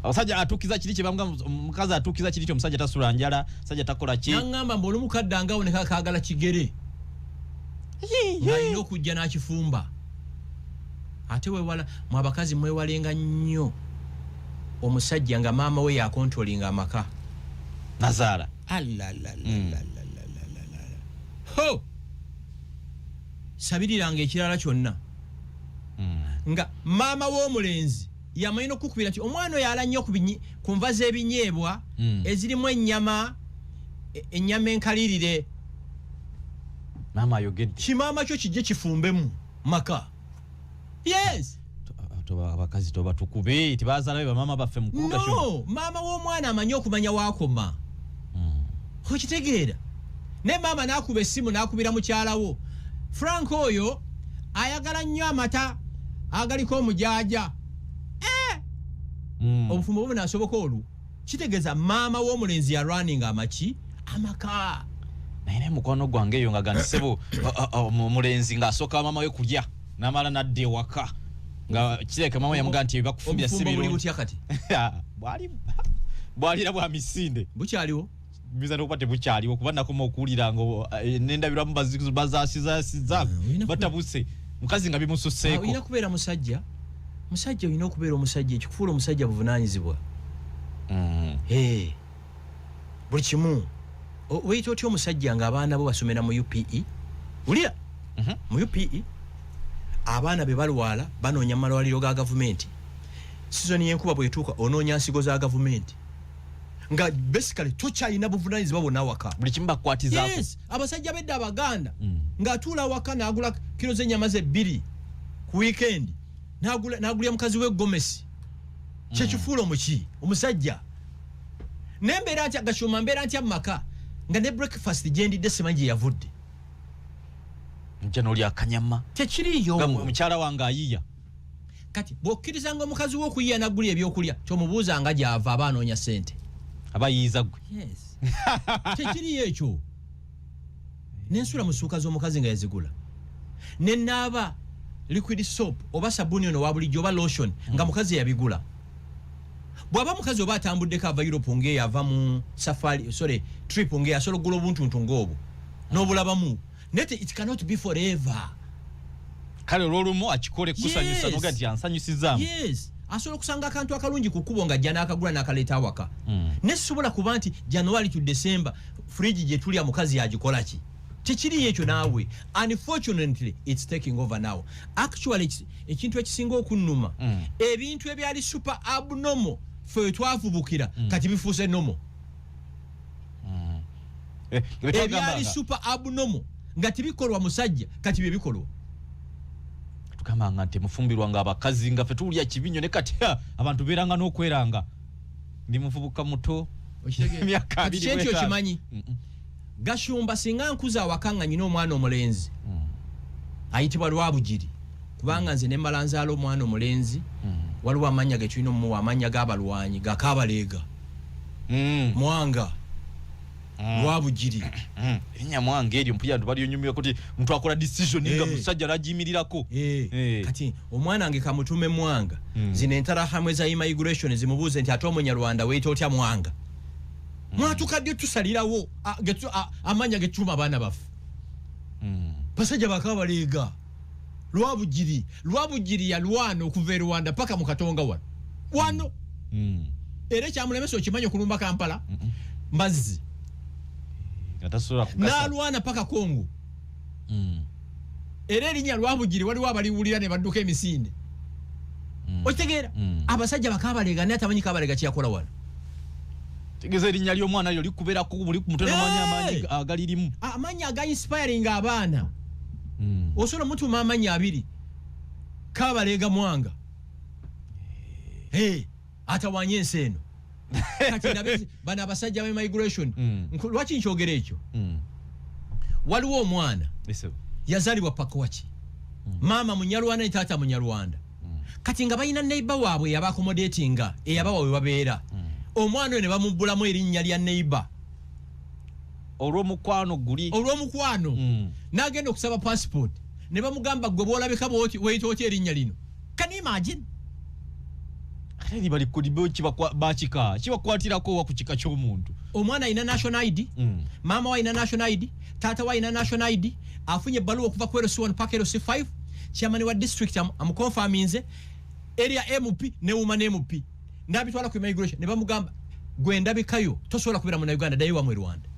Abasajja atuukiza kiri kyebamuga, omukazi atuukiza kiri ti omusajja tasula njala, musajja takola ki. Naŋŋamba mbu olumukadde angawo ne kakaagala kigere, ng'alina okujja n'akifumba. Ate wewala mwe abakazi, mwewalenga nnyo omusajja nga maama we yakontrolinga amaka. Nazaala. Alalalalalalalala. Ho, sabiriranga ekirala kyonna, nga maama w'omulenzi yamanyi n'okukubira nti omwana oyo ala nnyo ku nva z'ebinyeebwa ezirimu ennyama, ennyama enkalirire. Maama ayogedde. Kimaama kyo kijje kifumbemu maka, yes. Abakazi toba tukube, tebazaala be bamaama baffe mukulu Gashumba. No, maama w'omwana amanyi okumanya waakoma. Okitegeera? Ne maama n'akuba essimu n'akubira mukyala wo, "Frank oyo ayagala nnyo amata agaliko omujaaja." Obufumbo bunaasoboka olwo? Kitegeeza maama w'omulenzi yarwaninga amaki amaka. Naye mukwano gwange eyo nga gandi sebo, omulenzi ng'asooka maama we kulya n'amala nadda ewaka, nga kireka maama yamugaa nti bakufumbira si Obufumbo buli birungi. butya kati? Bwali bwalira bwa misinde. Bukyaliwo? Biza nokuba tebukyaliwo, kuba nakoma okuwulira nga nendabirwamu bazaasizasiza. Batabuse mukazi nga Ah, bimususeeko. Olina kubeera musajja, musajja olina okubeera omusajja. Ekikufuula omusajja buvunaanyizibwa. Eh, buli kimu. Weyita otya omusajja ng'abaana bo basomera mu UPE? Wulira, mu UPE abaana be balwala banoonya mu malwaliro ga gavumenti. Sizoni y'enkuba bwetuuka onoonya nsigo za gavumenti, nga basically tokyalina buvunaanyizibwa bwonna waka. Buli kimu bakukwatizaako. Yes, abasajja bedda abaganda ng'atuula awaka n'agula kiro z'ennyama ze 2 ku weekend, n'agulya mukazi we gomesi. Kyekifuula omuki omusajja. Nembeera ntya Gashumba, mbeera ntya mu maka nga ne breakfast gyendidde simanyi gye yavudde? Nja n'olya akanyama. Tekiriiyo. Nga mukyala wange ayiya. Kati bw'okkirizanga omukazi we okuyiya n'agulya ebyokulya, kyomubuuzanga gy'ava, aba anoonya ssente. Aba ayiyiza gwe. Yes, tekiriyo ekyo. Nensula mu ssuuka z'omukazi nga yazigula, nenaaba liquid soap oba sabuni ono wa bulijjo oba lotion nga mukazi yabigula. Bw'aba mukazi oba atambuddeko ava Europe ngaeyo, ava mu safari, sorry, trip ngaeyo, asobola okugula obuntuntu ng'obwo n'obulabamu, naye it cannot be forever. Kale olwolumu akikole kusanyusa. Yes. Noga nti ansanyusizaamu. Yes, asobola okusanga akantu akalungi ku kkubo ng'ajja n'akagula n'akaleeta awaka. Ne sisobola kuba nti January to December fridge gye tulya mukazi yagikola ki. Tekiriyo ekyo naawe. Unfortunately it's taking over now. Actually ekintu ekisinga okunnuma, ebintu ebyali super abnormal fe we twavubukira, kati bifuuse normal. Eh, Ebyali super abnormal nga tebikolwa musajja, kati bye bikolwa. Tugambanga nti mufumbirwanga abakazi nga ffe tuwulya kibi nnyo, ne kati ha, abantu beeranga n'okweranga. Ndi muvubuka muto. Okitegeera? Emyaka Kati abiri kyekyo mu etaano. okimanyi, Gashumba, singa nkuza awaka nga nyina omwana omulenzi ayitibwa Lwabugiri, kubanga nze nemmala nzaala omwana omulenzi, waliwo amannya ge tulina omumuwa, amannya g'abalwanyi gakabaleega, Mwanga, Lwabugiri. Erinnya Mwanga eryo mpulira nti balyonyumyako ti muntu akola decision nga musajja nagiyimirirako. Kati omwana wange kamutume Mwanga. Zino enterahamwe za immigration zimubuuze nti, ate omunyarwanda weyita otya Mwanga? Mwatukadde tusalirawo amannya getuuma abaana baffe. Basajja bakabaleega, Lwabugiri. Lwabugiri yalwana okuva e Rwanda paka mu Katonga wano wano. Era ekyamulemesa okimanyi okulumba Kampala mazzi. Nga tasobola kugasa. N'alwana paka Kongo. Era erinnya Lwabugiri waliwo abaliwulira ne badduka emisinde. Okitegeera? Abasajja bakabaleega, naye atamanyi Kabalega kyeyakola wano. Tegeeza erinnya ly'omwana lyo likubeerako buli ku mutwe n'omanyi amaanyi agalirimu. Amannya aga inspiring abaana. Osobola omutuuma amannya abiri, Kabalega Mwanga. Hey, atawanya ensi eno. Kati bano abasajja ba immigration, lwaki nkyogera ekyo? Waliwo omwana Ese. yazaalibwa Pakwaki, maama Munyarwanda ne taata Munyarwanda. Kati nga balina neighbor waabwe eyaba accommodatinga, eyabawa we babeera. Omwana oyo ne bamubbulamu erinnya lya neighbor. Olw'omukwano guli. Olw'omukwano. N'agenda okusaba passport ne bamugamba, gwe bwolabika bwoti, weyita otya erinnya lino? Can you imagine? Ate eri bali bakika kibakwatirako wa ku kika ky'omuntu? Omwana alina national ID, maama we alina national ID, taata we alina national ID, afunye ebbaluwa okuva ku LC1 paka LC5, chairman wa district amuconfirminze, area MP ne woman MP, nabitwala ku immigration ne bamugamba, gwe ndabikayo tosobola kubeera Munnayuganda, ddayo wamwe Rwanda.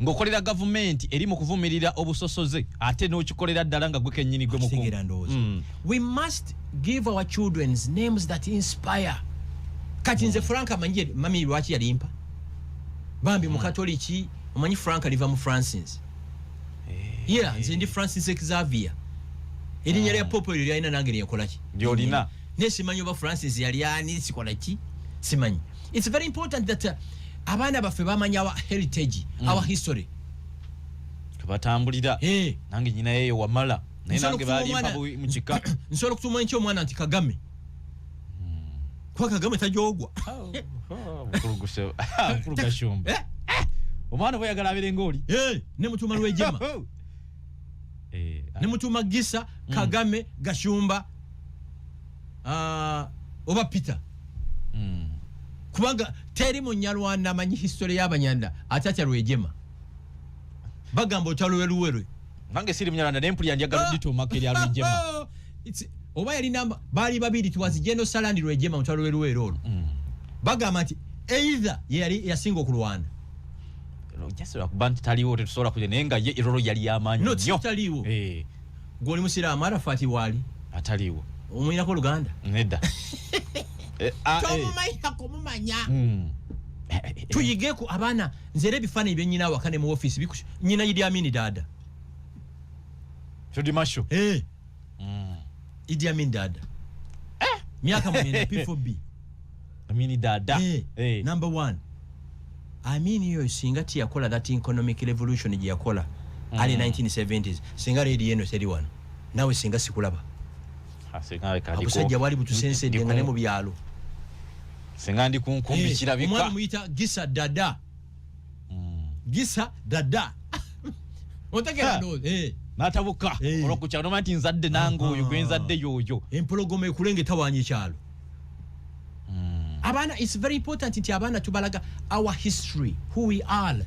Ng'okolera gavumenti eri mu kuvumirira obusosoze, ate n'okikolera ddala nga gwe kennyini gwe mukungu. Kitegeera ndowooza. We must give our children's names that inspire. Kati nze Frank amanyi mami lwaki yalimpa bambi mukatoliki. Omanyi Frank liva mu Francis. Yeah, nze ndi Francis Xavier, erinnya lya pope eryo lyalina nange lyenkolaki. Lyolina. Naye simanyi oba Francis yali ani, sikola ki, simanyi. It's very important that abaana baffe bamanya our heritage, our history. Tebatambulira. Nange nyina yeyo wamala naye Nsobola nange okutuma balimpa mu kika. Nsobola okutuma nkya omwana nti Kagame, kuba Kagame tajogwa. Mukulu Gashumba. Omwana bweyagala abeere ngaoli. Ne mutuma Lwejema. Ne mutuma Gisa, Kagame, Gashumba, oba Peter. Kubanga teri Munyarwanda amanyi history y'Abanyanda atatya Lwejema, bagamba otalweluwerwe. Nange siri Munyarwanda naye mpulira njagala dituumako erya Lwejema. Oba yali namba baali babiri, twazi General Salandi Lwejema mutwalweluwere olwo. Bagamba nti either ye yali yasinga okulwana. Jasobola kuba nti taliwo, tetusobola kuja, naye nga ye erolo yali yamaanyi No, nnyo. taliwo. Gwoli musiraamu, Arafati waali? Ataliwo. Omuyinako oluganda? Nedda. Tomumanya kumumanya. Tuyigeku abaana. Nze era ebifaananyi byenyina awaka ne mu ofiisi nyina Idi Amin Dada. Field Marshal. Idi Amin Dada myaka 9 P4B. Amini Dada. Number one, Amini oyo singa tiyakola that economic revolution gye yakola ali 1970s, singa radio eno teri wano, naawe singa sikulaba. Ah, singa kali Obusajja bwali butusensedde nga ne mu byalo. Singa ndi ku nkumbi kirabika. Omwana muyita Gisa Dada. Gisa Dada, otegera? Ha. Ndowooza. N'atabuka olwokukyalo nomanya nti nzadde nange oyo gwe nzadde yoyo. Empologoma ekulenga etawaanya ekyalo. Abaana, it's very important nti abaana tubalaga our history, who we are.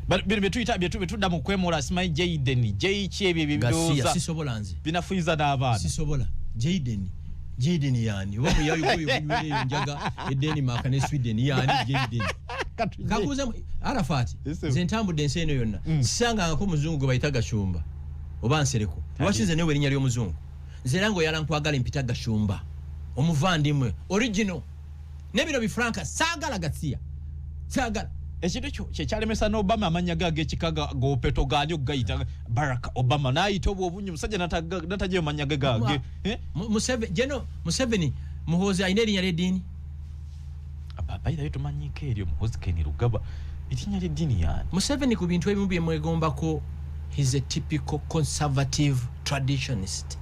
But bino byetuyita byetudda mu kwemola, simanyi Jaden Jki, ebyo Gasiya. ebirowooza Sisobola nze. binafuyiza n'abaana. Sisobola Jaden. Jaden yani oba muyayo gwoyo gunywera eyo njaga e Denmark ne Sweden, yani Jaden? Kakuuza Arafat. Yes, nze ntambudde ensi eno yonna, sisangangako muzungu gwe bayita Gashumba oba Nsereko. Lwaki nze newe erinnya ly'omuzungu? Nze era ngaoyala nkwagala empita Gashumba, omuvandimwe original, nebino bifranka saagala, gasiya saagala. Ekintu ekyo kyekyalemesa ne Obama amannya ge ag'ekika gopeto gaani okugayita Barack Obama, n'ayita obwo obunyi omusajja n'atagyayo mannya ge gage. Eh? Geno Museveni, Muhoozi alina erinnya ly'eddiini? Bayirayo tumanyiiko eryo Muhoozi Kainerugaba, erinnya ly'eddiini yaani? Museveni ku bintu ebimu byemwegombako, he's a typical conservative traditionist,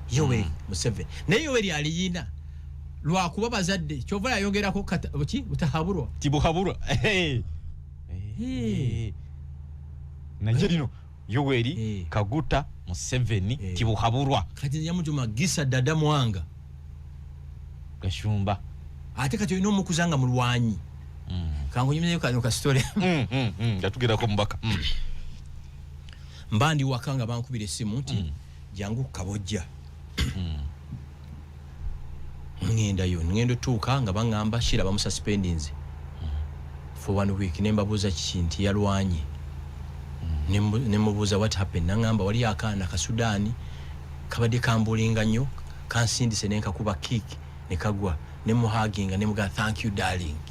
Yoweri Museveni. Naye Yoweri aliyina lwakuba bazadde, kyova yayongerako ki butahaburwa. Tibuhaburwa. Hey. Naye lino Yoweri Kaguta Museveni Tibuhaburwa. Kati yamutuma Gisa Dada Mwanga Gashumba. Ate kati olina omukuza nga mulwanyi. Kangunyumizeyo kano ka story. Yatugerako mubaka. Mba ndi waka nga bankubira essimu nti jangu ku Kabojja. Ŋŋendayo, ŋŋenda otuuka nga baŋŋamba Shira bamususpendinze for one week. Ne mbabuuza kiki, nti yalwanye. Ne mubuuza what happened, naŋŋamba wali akaana Kasudaani kabadde kambulinga nnyo, kansindise ne nkakuba kick ne kagwa, ne muhuginga ne mugaa thank you darling,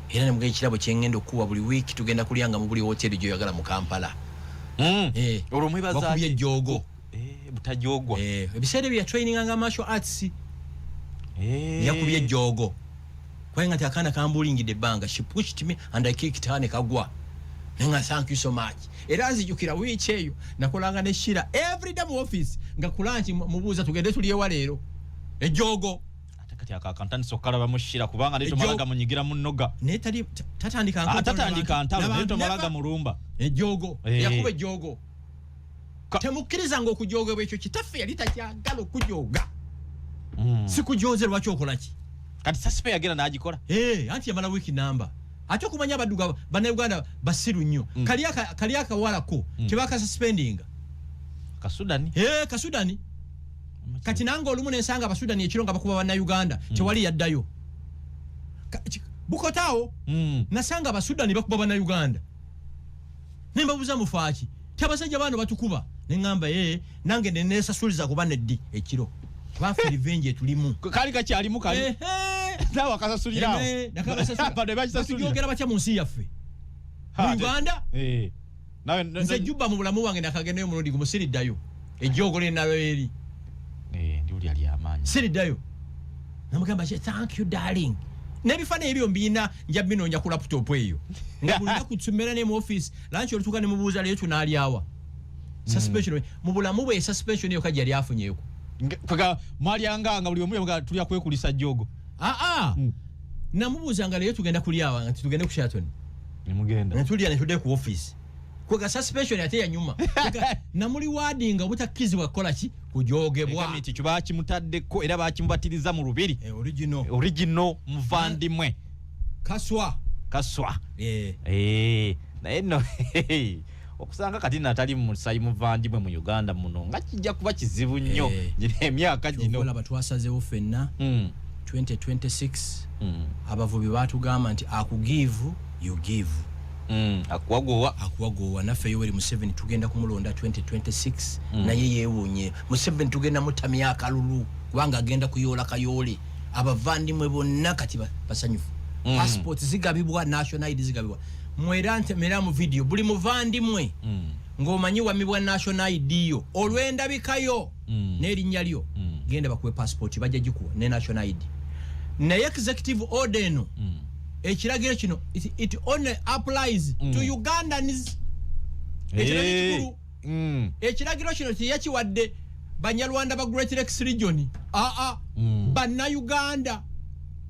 era ne mugaa ekirabo kyeŋŋenda okukuwa, buli wiiki tugenda kulyanga mu buli hoteri gy'oyagala mu Kampala. Olwo mwebaza Wakubye ki? ejjoogo. Butajogwa. Ebiseera ebyo yatraininganga martial arts. Yakubye ejjoogo kubanga nti akaana kambulingidde ebbanga, she pushed me and I kicked her ne kagwa, nenga thank you so much. Era nzijukira wiiki eyo nakolanga ne Shira everyday mu office, nga ku lunch mubuuza tugende tulyewa leero, ejjoogo. Ate kati ako akantandisa okukalaba mu Shira, kubanga naye tomala gamunyigira mu nnoga. Naye tali tatandika Ah, ntalo tatandika n'abantu. ntalo, naye N'abantu tomala never. gamulumba. Ejjoogo. Yakuba ejjoogo. Temukkirizanga okujoogebwa, ekyo kitaffe yali takyagala okujooga. Sikujoze, lwaki okola ki? Kati sasipe yagenda n'agikola. Anti yamala wiiki namba. Ate okumanya abadduga bannayuganda basiru nnyo. Kali akawalako tebakasuspendinga. Kasudani. Kasudani. Kati nange olumu nensanga Abasudani ekiro nga bakuba bannayuganda, tewali yaddayo. Bukotaawo. Nasanga Abasudani bakuba bannayuganda, nembabuuza mufaaki, ti abasajja baano batukuba. Neŋŋamba ye nange nenesasuliza kuba neddi ekiro bafe revenge etulimu. Kali kakyalimu kali. Naawe akasasulirawo. Nakabasasula. Bano bakisasulira. Batujogera batya mu nsi yaffe, mu Uganda? Nawe Nze Juba mu bulamu bwange nakagendayo omulundi gumu, siriddayo. Ejjoogo lyenalo eri. Ndi ulya lyamaanyi. Siriddayo. Namugamba ki thank you darling, n'ebifaananyi ebyo mbiina, nja binoonya ku laptop eyo, nga buli lunaku tumera ne mu office lunch olutuuka ne mubuuza leero tunaalyawa. Suspension mu bulamu bwe, suspension eyo kajja yali afunyeeko. Kwega mwalyanga nga buli omu nga tulya kwekulisa jjogo. Aa, namubuuza nga leero tugenda kulyawa, nga tugende ku Sheraton. Nemugenda. Netulya netudde ku office. Kwega suspension ate yanyuma. Kwega namuliwadinga obutakkirizibwa kukola ki, kujogebwa. Egambye nti ekyo bakimutaddeko era bakimubatiriza mu lubiri. Original. Original muvandimwe. Kaswa. Kaswa. Naye nno okusanga kati natali musayi muvandimwe mu Uganda muno nga kijja kuba kizibu nnyo. Gino emyaka gino. Olaba twasazeewo ffenna 2026. Abavubi batugamba nti akugive, you give. Akuwagowa. Akuwagowa. Naffe Yoweri Museveni tugenda kumulonda 2026. Naye yeewuunye, Museveni tugenda mutamya akalulu kubanga agenda kuyoola kayoole. Abavandimwe bonna kati basanyufu. Passport zigabibwa, national ID zigabibwa. Mwera ntemera mu video buli muvandimwe ng'omanyi wamibwa national ID yo olw'endabikayo n'erinnya lyo, genda bakuwe passport, bajja gikuwa ne national ID. Naye executive order eno, ekiragiro kino, it only applies to Ugandans. Ekiragiro kikulu. Ekiragiro kino teyakiwadde Banyarwanda ba Great Lakes Region, aa. Bannayuganda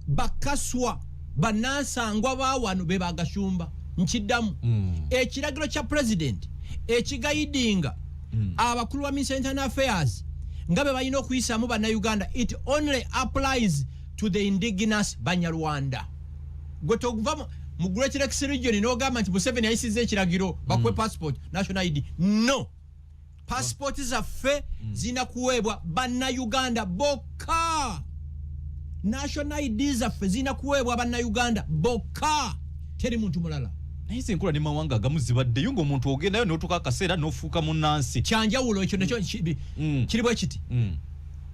bakaswa bannansangwa ba wano be bagashumba. Nkiddamu, ekiragiro kya president ekiguidinga abakulu ba Ministry Internal Affairs nga be balina okuyisaamu Bannayuganda, it only applies to the indigenous Banyarwanda. Gwe toguva mu Great Lakes Region n'ogamba nti Museveni ayisizza ekiragiro bakuwe passport, national ID. No, passport zaffe zirina kuweebwa Bannayuganda bokka, national ID zaffe zirina kuweebwa Bannayuganda bokka, teri muntu mulala. Naye ze enkola ne mawanga agamu zibaddeyo ng'omuntu ogendayo n'otuuka akaseera n'ofuuka munnansi. Kyanjawulo ekyo nakyo kiri bwe kiti.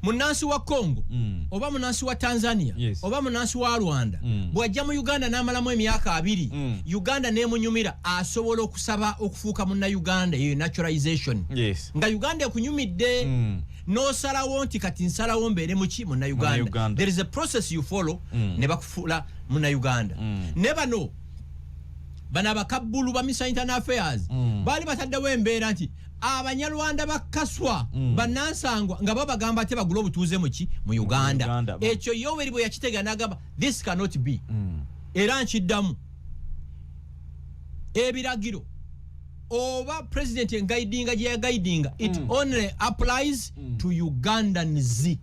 Munansi wa Congo oba munansi wa Tanzania oba munansi wa Rwanda bw'ajja mu Uganda n'amalamu emyaka 2, Uganda n'emunyumira, asobola okusaba okufuuka munnauganda, eyo naturalization. Nga Uganda ekunyumidde, n'osalawo nti kati nsalawo mbeere muki? Munnauganda. Munnauganda. There is a process you follow ne bakufuula munnauganda. Ne bano bano abakabbulu ba Miss Internal Affairs baali bataddewo embeera nti Abanyarwanda bakaswa bannansangwa nga babagamba ate bagule obutuuze muki? Mu Uganda. Uganda. Ekyo Yoweri bwe yakitega n'agamba, "This cannot be." Era nkiddamu, ebiragiro oba president enguidinga gye yaguidinga, it only applies to Ugandans.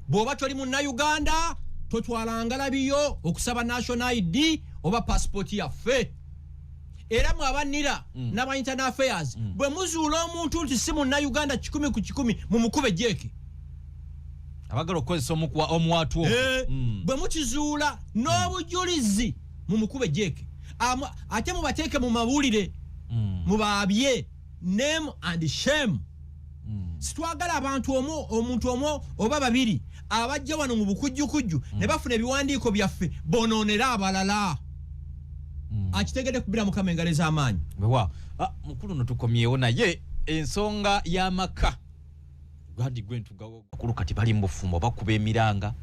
Bw'oba toli munnauganda, totwala ngalabiyo okusaba national ID oba passport yaffe. Era mwe abanira n'aba Internal Affairs, bwe muzuula omuntu nti si munnauganda 100% mumukube jeeke. Abagala okukozesa omuwatu ogwo. Bwe mukizuula n'obujulizi, mumukube jeeke. Ate mubateeke mu mawulire, mubaabye, name and shame. Sitwagala abantu omu, omuntu omu oba babiri abajja wano mu bukujjukujju ne bafuna ebiwandiiko byaffe bonoonera abalala. Akitegedde kubira Mukama engalo ez'amaanyi. Wewa, mukulu, no tukomyewo, naye ensonga y'amaka gandi gwe ntugawo bakulu kati bali mu bufumbo, bakuba emiranga,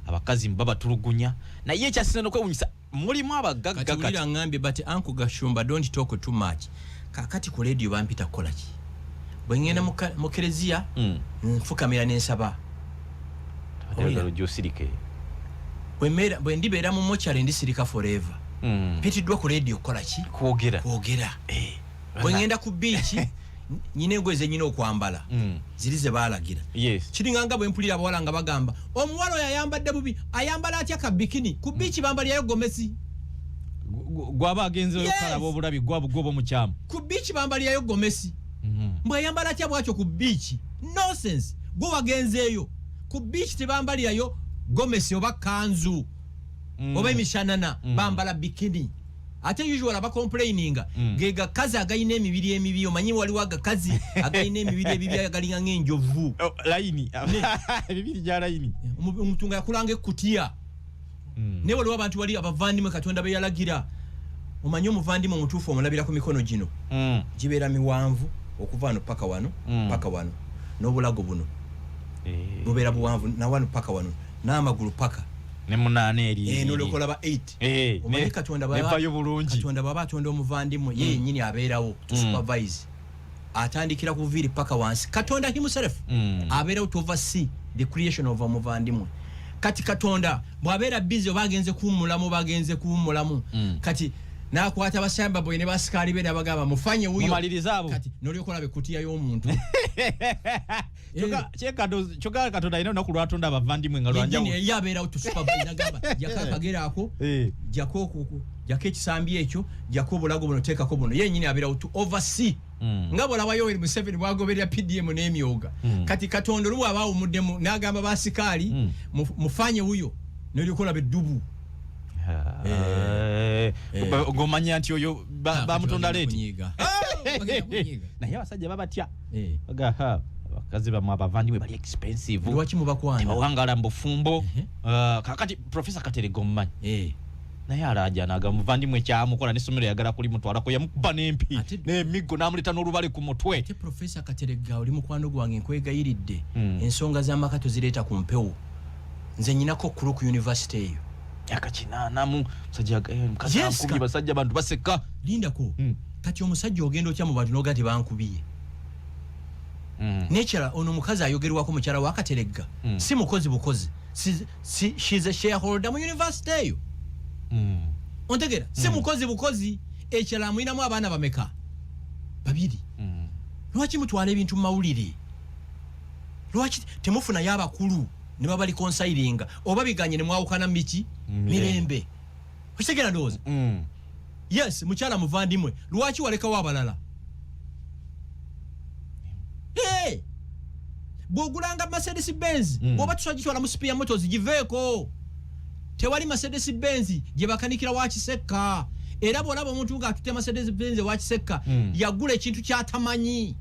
abakazi babatulugunya, naye ekyasinza nokwewunyisa mulimu abagagga. Kati wulira, ngambye, but Uncle Gashumba, don't talk too much. Kakati ku radio bampita kukola ki? Bwe ngenda mu kereziya, nfukamira n'ensaba. Ayagala ojja osirike. Bwe ndibeera mu mochari ndisirika forever. Mpitiddwa ku radio kukola ki? Kwogera. Kwogera. Eh, bwe ngenda ku beach, nyina engoye zenyina okwambala, ziri ze baalagira. Kiringa nga bwe mpulira abawala nga bagamba omuwala oyo ayambadde bubi, ayambala atya ka bikini ku beach? Bambalirayo gomesi. Gwaba agenzeyo Yes. okalaba obulabi gwabugoba omukyamu. Ku beach bambalirayo gomesi. Mbwe ayambala atya bwatyo ku beach? Nonsense. Gwe wagenzeeyo ku beach, tebambalirayo gomesi oba kanzu oba emishanana. Bambala bikini. Ate usual abacomplaininga ge gakazi agayina emibiri emibi. Omanyi waliwo agakazi agayina emibiri ebibi, agalinga ng'enjovu. Oh, layini, ebibiri gya layini. Omuntu nga yakulanga ekutiya. Naye waliwo abantu wali abavandimwe Katonda be yalagira. Omanyi omuvandimwe omutuufu omulabira ku mikono gino, gibeera miwanvu okuva wano paka wano, paka wano, n'obulago buno bubeera buwanvu nawano paka wano, n'amagulu paka Ne munaana eri. Nolyoka olaba 8. Omanyi Katonda nevayo bulungi. Katonda bw'aba atonda omuvandimwe, ye yennyini abeerawo to supervise, atandikira ku viiri paka wansi. Katonda himself abeerawo to oversee the creation of omuvandimwe. Kati Katonda bw'abeera busy oba agenze kuwummulamu oba agenze kuwummulamu, kati n'akwata basamba boy ne basikaali be n'abagamba, "Mufanye wuyo." Mumalirize abo. Kati nolyoka olaba ekkutiya y'omuntu. Kyokka Katonda alina olunaku lwatonda abavandimwe nga lwanjawulo. Yennyini ye abeerawo to supervise, n'agamba, "Jako akagere ako, jako ekisambi ekyo, jako obulago buno, teekako buno." Yennyini abeerawo to oversee. Nga bwolaba Yoweri Museveni bwagoberera PDM n'emyoga. Kati Katonda olu bwaba awumuddemu n'agamba basikaali, "Mufanye wuyo," nolyoka olaba eddubu. Ng'omanya nti oyo Ah, bamutonda kati late. bagenda kunyiiga. Ah, bagenda kunyiiga. Naye abasajja babatya. Agaha, abakazi bamwe abavandimwe bali expensive. Lwaki mubakwana? Tebawangala mu bufumbo. Kakati Profesa Katerega omumanyi? Naye alaajana aga muvandimwe kyamukola n'essomero yagala kulimutwalako, yamukuba n'empi n'emiggo n'amuleeta n'olubale ku mutwe. Ate Profesa Katerega oli mukwano gwange, nkwegayiridde, ensonga z'amaka tozireeta ku mpewo. Nze nyinako kulu ku university eyo. Myaka 80 musajja, mukazi ankubye. Basajja bantu baseka. Lindako. Kati omusajja ogenda otya mu bantu noga ti bankubiye? Nekyala ono omukazi ayogerwako, mukyala wa Kateregga, si mukozi bukozi, she's a shareholder mu university eyo. Ontegera? Si mukozi bukozi. Ekirala, amulinamu abaana bameka? Babiri. Lwaki mutwala ebintu mu mawulire? Lwaki temufunayo abakulu ne babareconcilinga, oba biganye ne mwawukana miki? Mirembe. Mirembe. Okitegera ndowooza? Yes, mukyala muvandimwe, lwaki walekawo abalala? Hey! Bw'ogulanga Mercedes Benz, bw'oba tusobola gitwala mu Spear Motors, giveeko. Tewali Mercedes Benz gye bakanikira wa Kisekka. Era bw'olaba omuntu ng'atutte Mercedes Benz wa Kisekka, yagula ekintu ky'atamanyi.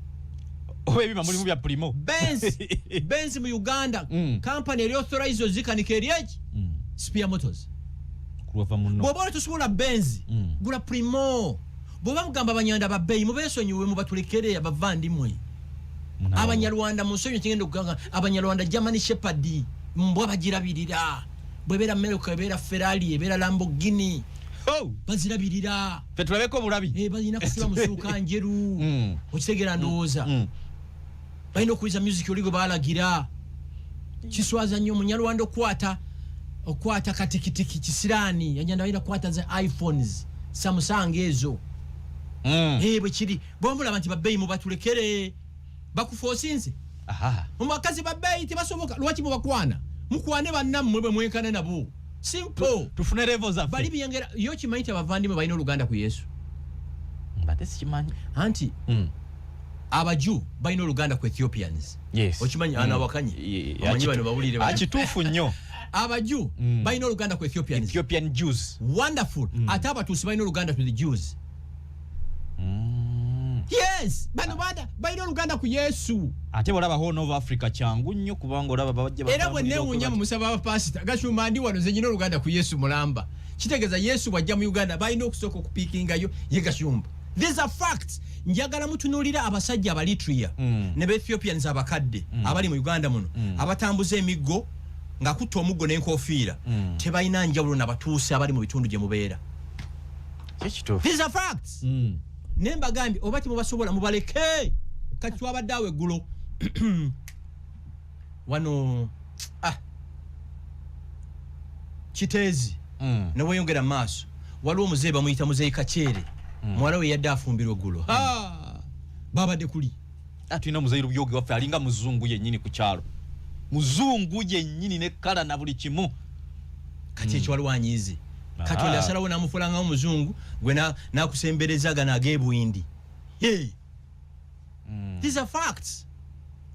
Oba ebima mulimu bya Premio. Benz, Benz mu Uganda, company eri authorized ozikanika eri eki? Spear Motors. Kulwava muno. Bw'oba oli tosobola Benz, gula Premio. Bw'oba mugamba Abanyarwanda babbeeyi, mubeesonyiwe, mubatulekere abavandimwe. Abanyarwanda munsonyiwe, kigenda okugamba Abanyarwanda German Shepherd mbwa bagirabirira. Bwebeera America, ebeera Ferrari, ebeera Lamborghini. Oh! Bazirabirira. Fe tulabeko bulabi. Balina kusula musuuka njeru. Okitegeera ndowooza? Balina okuwiza music oli gwe balagira. Kiswaza nnyo Omunyarwanda okwata katikitiki kisiraani. Yanyanda balina kukwata za iPhones, Samsung ezo. Bwe kiri, bwomulaba nti babbeeyi, mubatulekere. Bakufoosinze. Mubakazi babbeeyi tebasoboka, lwaki mubakwana? Mukwane bannammwe bwe mwenkana nabo, simple. Tufune level zaffe. Bali byengera yo. Kimanyi nti abavandimwe balina oluganda ku Yesu? Mbadde sikimanyi. Anti Abaju balina oluganda ku Ethiopians. Okimanyi? Anawakanye. Omanyi bano bawulire bano. Akituufu nnyo. Abaju balina oluganda ku Ethiopians. Ethiopian Jews. Wonderful. Ate Abatuusi balina oluganda to the Jews. Yes, bano bada balina oluganda ku Yesu. Ate olaba Horn of Africa kyangu nnyo kubanga olaba bajja Era bwe neewuunya mu musaba abapasita gashumba, ndi wano nze nyina oluganda ku Yesu mulamba. Kitegeeza Yesu bw'ajja mu Uganda balina okusooka okupiikingayo ye Gashumba. These are facts. Njagala mutunuulira abasajja Abalitria ne Beethiopians abakadde abali mu Uganda muno, abatambuza emiggo ng'akutta omuggo n'enkofiira. Tebalina njawulo nabatuuse abali mu bitundu gye mubeera. Kituufu. These are facts. Naye mbagambye, oba temubasobola, mubaleke. Kati twabadde awo eggulo wano, Kiteezi, neweyongera mu maaso, waliwo omuzeeyi bamuyita Muzeeyi Kakyere. Muwala we yadde afumbirwa eggulo. Babadde kuli. Tulina omuzeeyi Lubyoge waffe, alinga muzungu yennyini ku kyalo, muzungu yennyini ne kala na buli kimu. Kati ekyo waliwo anyiize. Katonda yasalawo namufulangawo muzungu, gwe nakusembereza gano ag'ebuwindi. Hey. These are facts.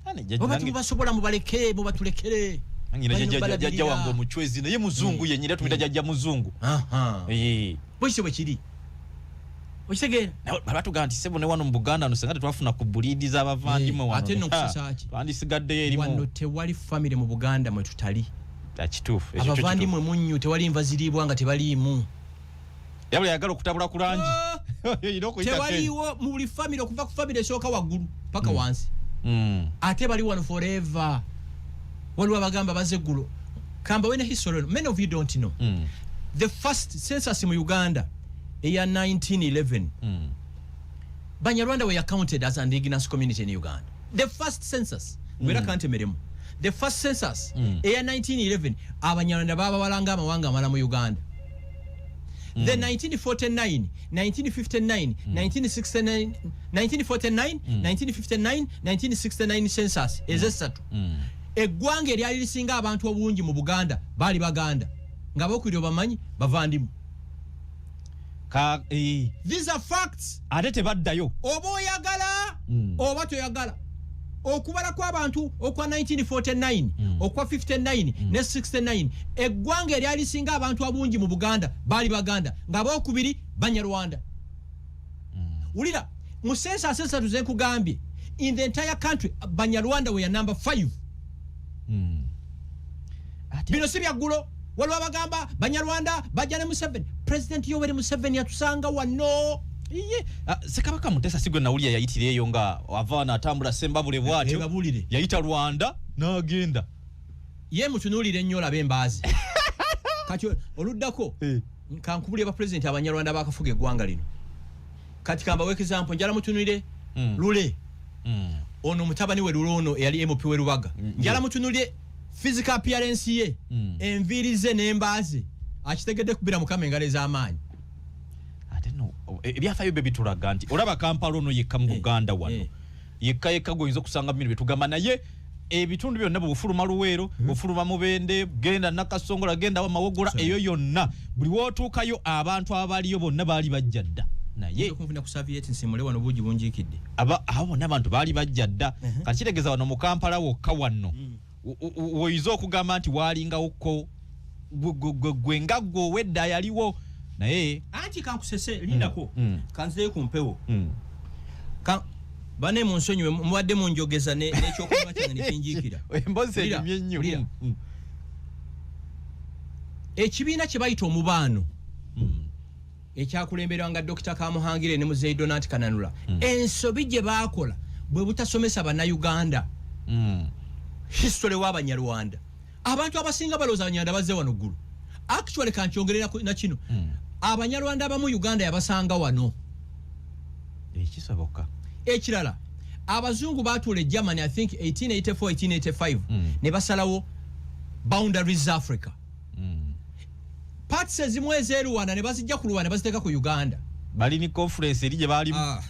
Ane, jjajja Oba temubasobola, mubaleke, mubatulekere. Nange Balina jjajja obalabirira. wange omucwezi, naye muzungu yennyini, era tumuyita jjajja muzungu. Bwekityo bwe kiri, okitegeera? Naye batugamba nti sebo ne wano mu Buganda no senga tetwafuna ku breed z'abavandimwe wano. Ate nno nkusesa ki? Twandisigaddeyo Wano erimu. tewali famire mu Buganda mwe tutali. Kituufu ekyo kyo. Abavandimwe munnyu, tewali nva ziriibwa nga tebaliimu. Era buli ayagala okutabula ku langi erina okuyita. Tewaliiwo mu buli famire, okuva ku famire esooka waggulu paka wansi. Ate bali wano forever. Waliwo abagamba baze eggulo. Kambawe ne history eno, many of you don't know. The first census mu Uganda eya 1911, Banyarwanda were counted as an indigenous community in Uganda. The first census, wera kantemeremu, the first census eya 1911, Abanyarwanda bababalanga amawanga amala mu Uganda. The 1949, 1959, 1969, 1949, 1959, 1969 census ezesatu, eggwanga eryali lisinga abantu obungi mu Buganda baali Baganda, nga bokubiri obamanyi bavandimu. These are facts. Ate tebaddayo. Oba oyagala oba toyagala, okubala kw'abantu okwa 1949, okwa 59 ne 69, eggwanga eryali lisinga abantu abungi mu Buganda baali Baganda, nga bokubiri Banyarwanda. Wulira, mu census esatu zenkugambye, in the entire country Banyarwanda were number 5. Bino si byaggulo. Waliwo abagamba Banyarwanda bajja ne Museveni. President Yoweri Museveni yatusanga wano. Iye, Ssekabaka Mutesa si gwe nawulira yayitira eyo nga ava wano atambula Sembabule bw'atyo? Babuulire. Yayita Rwanda n'agenda. Ye mutunuulire nnyo, olabe embaazi. Kati oluddako kankubulye bapulezidenti Abanyarwanda bakafuga eggwanga lino. Kati kambawe example, njala mutunulire Lule. Ono mutabani we Lule, ono eyali MP we Lubaga. Njala mutunulire physical appearance ye, enviiri ze n'embaazi. Akitegedde kubira Mukama engalo ez'amaanyi. Ate no ebyafaayo bye bitulaga nti olaba Kampala ono yekka mu Buganda wano yekka yekka gwoyinza okusanga bino byetugamba, naye ebitundu byonna bwofuluma Luweero, bwofuluma Mubende, genda Nakasongola, genda Mawogola, eyo yonna buli wootuukayo abantu abaliyo bonna baali bajja dda, naye Okunfuna ku serviette nsimule wano, buugi bunjiikidde. Abo bonna abantu baali bajja dda. Kati kitegeeza wano mu Kampala wokka wano woyinza okugamba nti walingawoko gwe nga gwe owedda yaliwo, naye Anti kankusese, lindako. Kanzireyo ku mpewo. Bane munsonyiwe, mubadde munjogeza n'ekyokunywa kyange nekinjiikira. Emboozi Wulira, enyumye nnyo. wulira. Ekibiina kye bayita Omubaano, ekyakulemberwanga Dr Kamuhangire ne Muzeyi Donat Kananula, ensobi gye baakola bwe butasomesa Bannayuganda history w'Abanyarwanda. Abantu abasinga balowooza Abanyarwanda bazze wano ggulu. Actually, kankyongere na kino, Abanyarwanda abamu Uganda yabasanga wano. Ekisoboka. Ekirala, abazungu batuula e Germany, I think 1884, 1885, ne basalawo boundaries Africa. Parts ezimu ez'e Rwanda ne bazijja ku Rwanda, baziteeka ku Uganda. Bali ni conference eri gye baalimu. Ah.